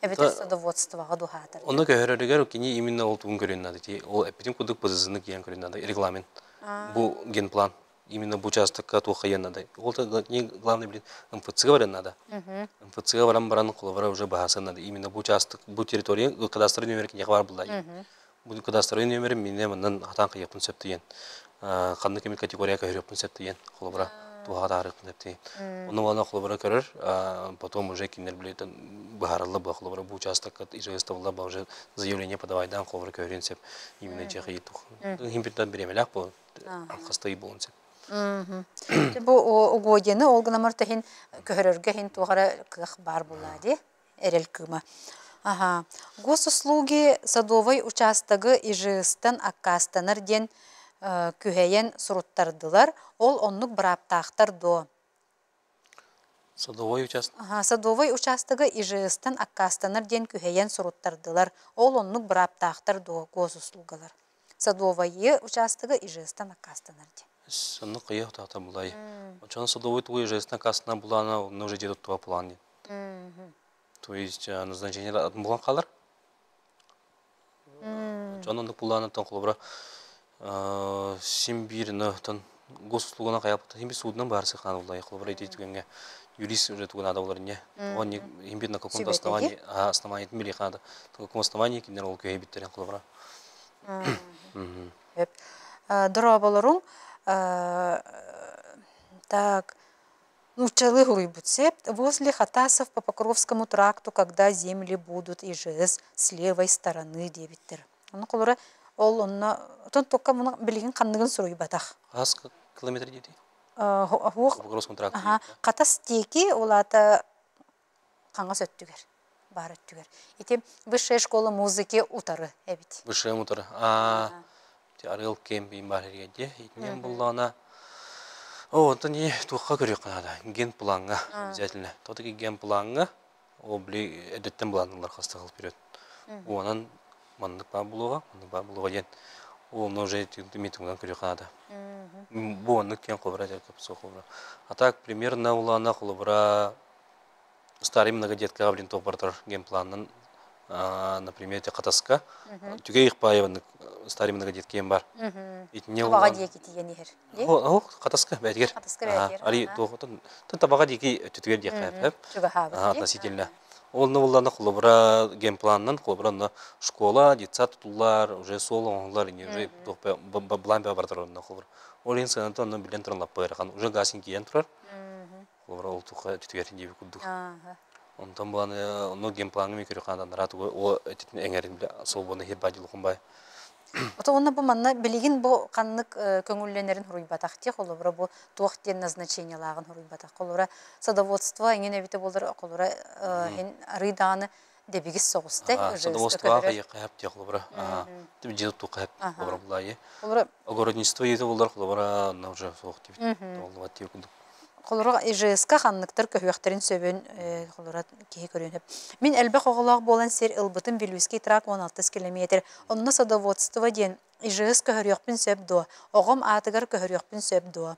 Эбэтэр садоводствоҕа дуһаатар. Онно көһөрөрүгэр кини именно ол тугун көрүөн наада. Ти ол эппитин курдук ПЗЗ-ны киэн көрүөн наада. Регламент. Бу генплан. Именно бу участокка туох хайыан надо. Ол не главное, блин, МФЦ-га баран надо. МФЦ-га баран баран холобура уже баһасын надо. Именно бу участок, бу территория кадастровый номер киниэхэ бар булла. Бу кадастровый номер мине маннан хатан кыйыппын сөп диэн. Ханнык кеми категория көһөрүөхпүн сөп диэн. Холобура туһаҕа таарыахпын сөп диэн. Ону аны холобура көрөр, потом уже кинилэр билетен быһаарылла бу холобура бу участокка ИЖС табылла уже заявление подавайдан холобура көһөрүөн сөп. Именно дьиэ кыйыттух. Химпиртан бириэмэлээх бу хастай буолун сөп. Бу угодьяны ол гынамар тэһин көһөрөргө хин туохара кыах бар буолаа ди эрэл кыыма. Ага. Госуслуги садовой участогы ИЖСтан аккаастанар диэн күһэйэн суруттардылар. Ол оннук бырааптаахтар дуо? Садовой участок. Ага, садовой участогы ИЖСтан аккаастанар диэн күһэйэн суруттардылар. Ол оннук бырааптаахтар дуо госуслугалар? Садовайы учаастагы ИЖС-тан аккаастанар дии. Сонно кыйа тата булай. Очон садовый тугу ИЖС-тан аккаастанар булана, онно уже дедут туа план. То есть назначение атын булан қалар. Очон оннук булаанаттан холобура син биир тон госуслугана каяпыта химби судынан баар сыхаан булай холобура ити түгэнгэ юрист уже тугунада болар не он химби на каком-то основании основании били ханада на каком основании киндер ол көһө биттерен холобура. Дорооболоруҥ так нууччалыы хуруйбут сеп возле Хатасов по Покровскому тракту когда земли будут ИЖС с левой стороны диэбиттэр. Ону холура ол онно отон туокка муну билигин ханныгын суруйбатах. Хас километр диэти? Хуох Покровскому тракту. Хатас диэки улаата хаҥас өттүгэр баар өттүгэр. Ити высшая школа музыки утары эбит. Высшая утары. А арыл кем бин бар эрге. Итинен буллана О, онтон не туохха көрүөххэ наада. Генпланга обязательно. Тотоки генпланга ол били эдеттен буланылар хастахыл вперед. Онан маннык баа булуға, маннык баа булуға диэн. Ол уже митингдан көрүөххэ наада. Бу оннук киэн холобура холобура. А так примерно улаана холобура старый многодеткаға блин тоқ бартар генпланнан, например, те Хатаска түгей ихпаеван старый многодетки бар. Итне Табаға диэки тиийэн иһэр. О, Хатаска бәдигер. Хатаска бәдигер. Ари тоғытын тын табаға диэки түтүгер диэхэ. Относительно. Ол нывылланы холобура генпланнан холобура школа, детсад тутулар, уже сол оңлар, не уже блан бартар онна холобура. Ол ин санаты онны билен туран лаппайрахан, уже гасин киен турар. Холобура ол туха түтүгер диэби курдук. Онтон буланы онно генпланы ми көрү кандан рат о этитин эңерин биле сол бону хир бадил хумбай. Ото онна бу манна билигин бу ханнык көңүлленерин хуруйбатах ти холобура бу туох диэн назначениялааҕын хуруйбатах холобура садоводство эҥин эбите болар холобура хин арыйдааны дебигис соҕусте. Садоводство кайы кайап ти холобура тиби жил ту кайап холобура булайы. Холобура огородничество ете болар холобура на уже соох тип толлубат ти курдук. Холоруга ИЖС-ка ханныктар көһүөхтэрин сөбүн холора киһи көрүнүп. Мин элбэх оҕолоох буолан сир ылбытым Вилюйский тракт 16 километр. Онно садоводство диэн ИЖС көһөрүөхпүн сөп дуо? Оҕом аатыгар көһөрүөхпүн сөп дуо?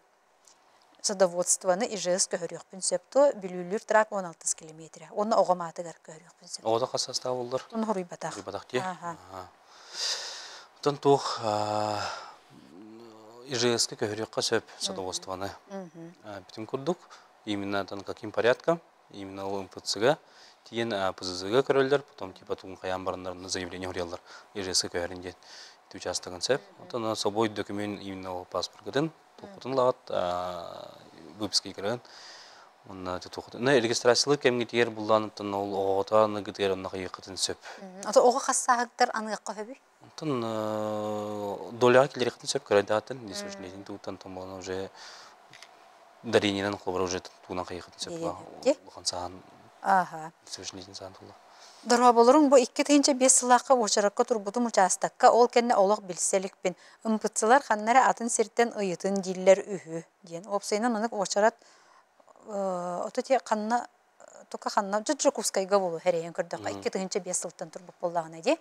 Садоводствоны ИЖС көһөрүөхпүн сөп дуо? Бүлүүлүүр тракт 16 километр. Онно оҕом аатыгар көһөрүөхпүн сөп. Оҕото хас састаах боллар? Оны хоруйбатах. Хоруйбатах дии. Оттон туох ИЖС-ка көһөрүөххэ сөп садоводствоны. Бүтүн курдук, именно там каким порядком, именно ол МФЦ-га, тиен ПЗЗ-га көрөллөр, потом типа тугун каян бараннар заявление хурьяллар ИЖС-ка көһөрүн диэн участогын сөп. Отон собой документ именно ол паспортгытын, тохутун лагат выписка кирген. Онна тохутун. На регистрациялык кемге тиер булланыптан ол оҕото ныгытыгер онна кыйыкытын сөп. Ото оҕо хассааһыктар аныакка хөбүй? Онтон доляға келеректен сөп көрөдәтен, несвышнетин туутан томболон уже дарининен холбара уже туунан кыйыкытын сөп улахан сахан несвышнетин сахан тула. Дорооболоруҥ бу 2005 сылаахха уочаракка турбутум учаастакка ол кэннэ олох билсэликпин. Ымпытсылар ханнара атын сиртэн ыйытын дииллэр үһү диэн. Уопсайынан онык уочарат ото те ханна тука ханна Дьокуускайга болу хэрэйэн көрдөххө 2005 сылтан турбут буоллаҕына дии.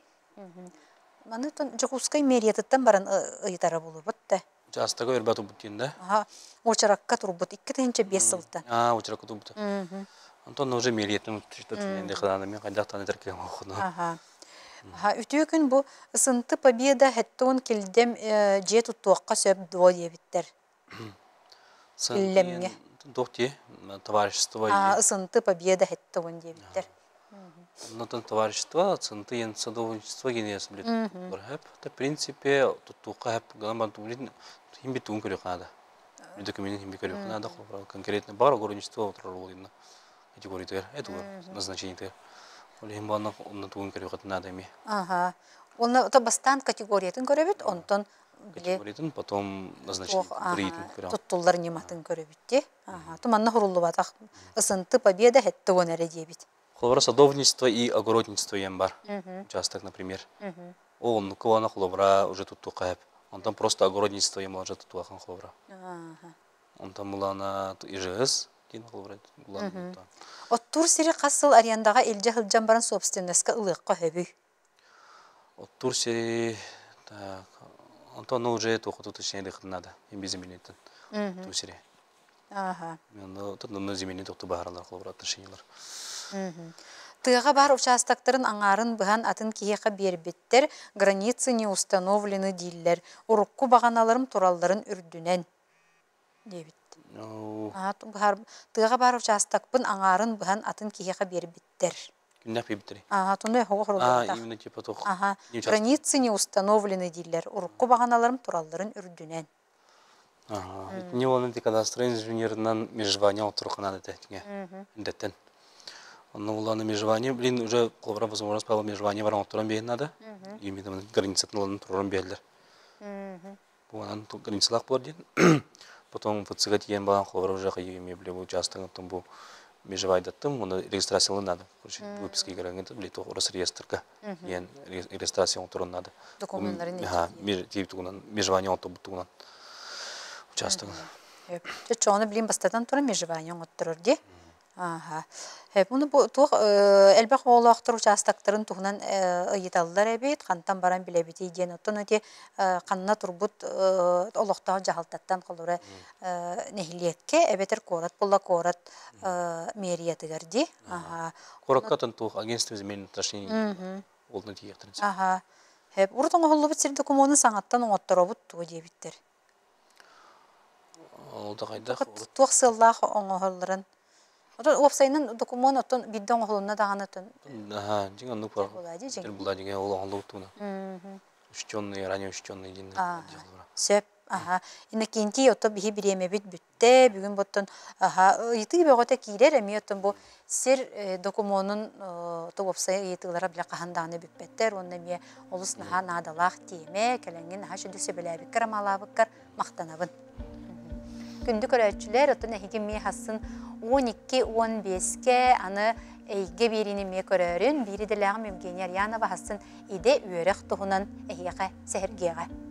Маны Дьокуускай мэриятыттан баран ыйытара болубут да. Участага өрбө турбут диэн да? Аха, уочаракка турбут 2005 сылтан. А, уочаракка турбут. Онтон уже мэриятын түштө мен кайдактан этерке охуну. Аха. Аха, үтүө күн бу ысынты Победа хэттон килдем дьиэ туттуохха сөп дуо диэбиттэр. Киллемҥэ. Дохти товарищество. А, ысынты Победа хэттон диэбиттэр. Нотон товарищество, центы ен садовничество генес билет. Это, в принципе, туттуохха хэп гынан бан тулин химби туун көрү канада. Документ химби көрү канада конкретно бар огородничество отырар болдуна. Категория это назначение. Ол хим бана онна туун көрү канада эми. Ага. Онна то бастан категориятын көрөбүт, онтон категориятын потом назначение брейтин көрө. Туттуллар ниматын көрөбүт те. Ага. Туманна хуруллубатах. Ысынты Победа хетте онере диэбит. Холобура садовничество и огородничество ем бар. Участок, например. Ол нукуана холобура уже тут тукайып. Онтон просто огородничество ем уже тут туахан холобура. Онтон булана ИЖС дин холобура булана. Оттур сири хас сыл арендаға илже хылжан баран собственностька ылыакка хөбүй. Оттур сири так Онтон уже туох уточнение надо. Им земельныйтан. Ту сире. Онно тут земельный тоқту баһаралар холобур отношениялар. Тыаҕа баар участоктарын аҥаарын быһан атын киһиэхэ биэрбиттэр, границы не установлены дииллэр. Урукку баҕаналарым туралларын үрдүнэн диэбит. Тыаҕа баар учаастакпын аҥаарын быһан атын киһиэхэ биэрбиттэр. Күннэх биэрбиттэрий? Ага, туну хоҕо А, хоруллубатах. именно типа туох. Ага, границы не установлены дииллэр. Урукку баҕаналарым туралларын үрдүнэн. Ага. Не оны кадастр инженерынан межевание оттуруханан этэ. Индэттен. Онно уланы межевание, блин, уже колбара возможность пала межевание баран оттуран биһин надо. Именно границатын уланы туран биһэллэр. Бу анан границалаах буолар диэн. Потом ФЦГ тиийэн балан холобура уже хайыы эмиэ били учаастагын бу межевайдаттым, оны регистрациялы надо. Короче, выписка играңы били туох Росреестрга диэн регистрация оҥторон надо. Документларын Ха, тиип тугунан межевание оҥторбут тугунан учаастагын. Чону билин бастатан туран межевание оҥотторор ди. Аха. Муну бу туох элбэх оҕолоохтор участоктарын туһунан ыйыталлар эбит, хантан баран билэбитий диэн. Оттон ити ханна турбут олохтоох дьаһалтаттан холура нэһилиэккэ эбэтэр куорат буолла куорат мэриятыгар ди. Аха. Куоракка туох агентство земельных отношений олдун тиийэхтэрин. Аха. Урут оҥоһуллубут сир докумуонун саҥаттан оҥотторобут туо диэбиттэр. Ол да хайдах Туох сыаллаах оҥоһоллорун. Отон уопсайынан докумуон оттон биирдэ оҥоһулунна даҕаны оттон Аха, дьиҥ оннук бар. буолаа дии дьиҥ. Була дьиҥэ ол оҥоһуллубут тугуна. Учтенный, ранее учтенный диэн Аха. Сөп. Аха. Иннокентий ото биһи бириэмэбит бүттэ. Бүгүн боттон аха ыйытыы бөҕөтө киирэр эмиэ оттон бу сир докумуонун ото уопсай ыйытыылара билэ хаһан даҕаны бүппэттэр уонна эмиэ олус наһаа наадалаах тиэмэ кэлэҥҥин наһаа сүдү сөбүлээбиккэр амаалаабыккар махтанабын. Күндү көрөөччүлэр, оттон эһиги эмиэ хассын 12-15-ке аны эйгэ биэриини эмиэ көрөөрүн, биир идэлээҕим Евгения Арьянова хассын идэ үөрэх туһунан эһиэхэ сэһэргиэҕэ.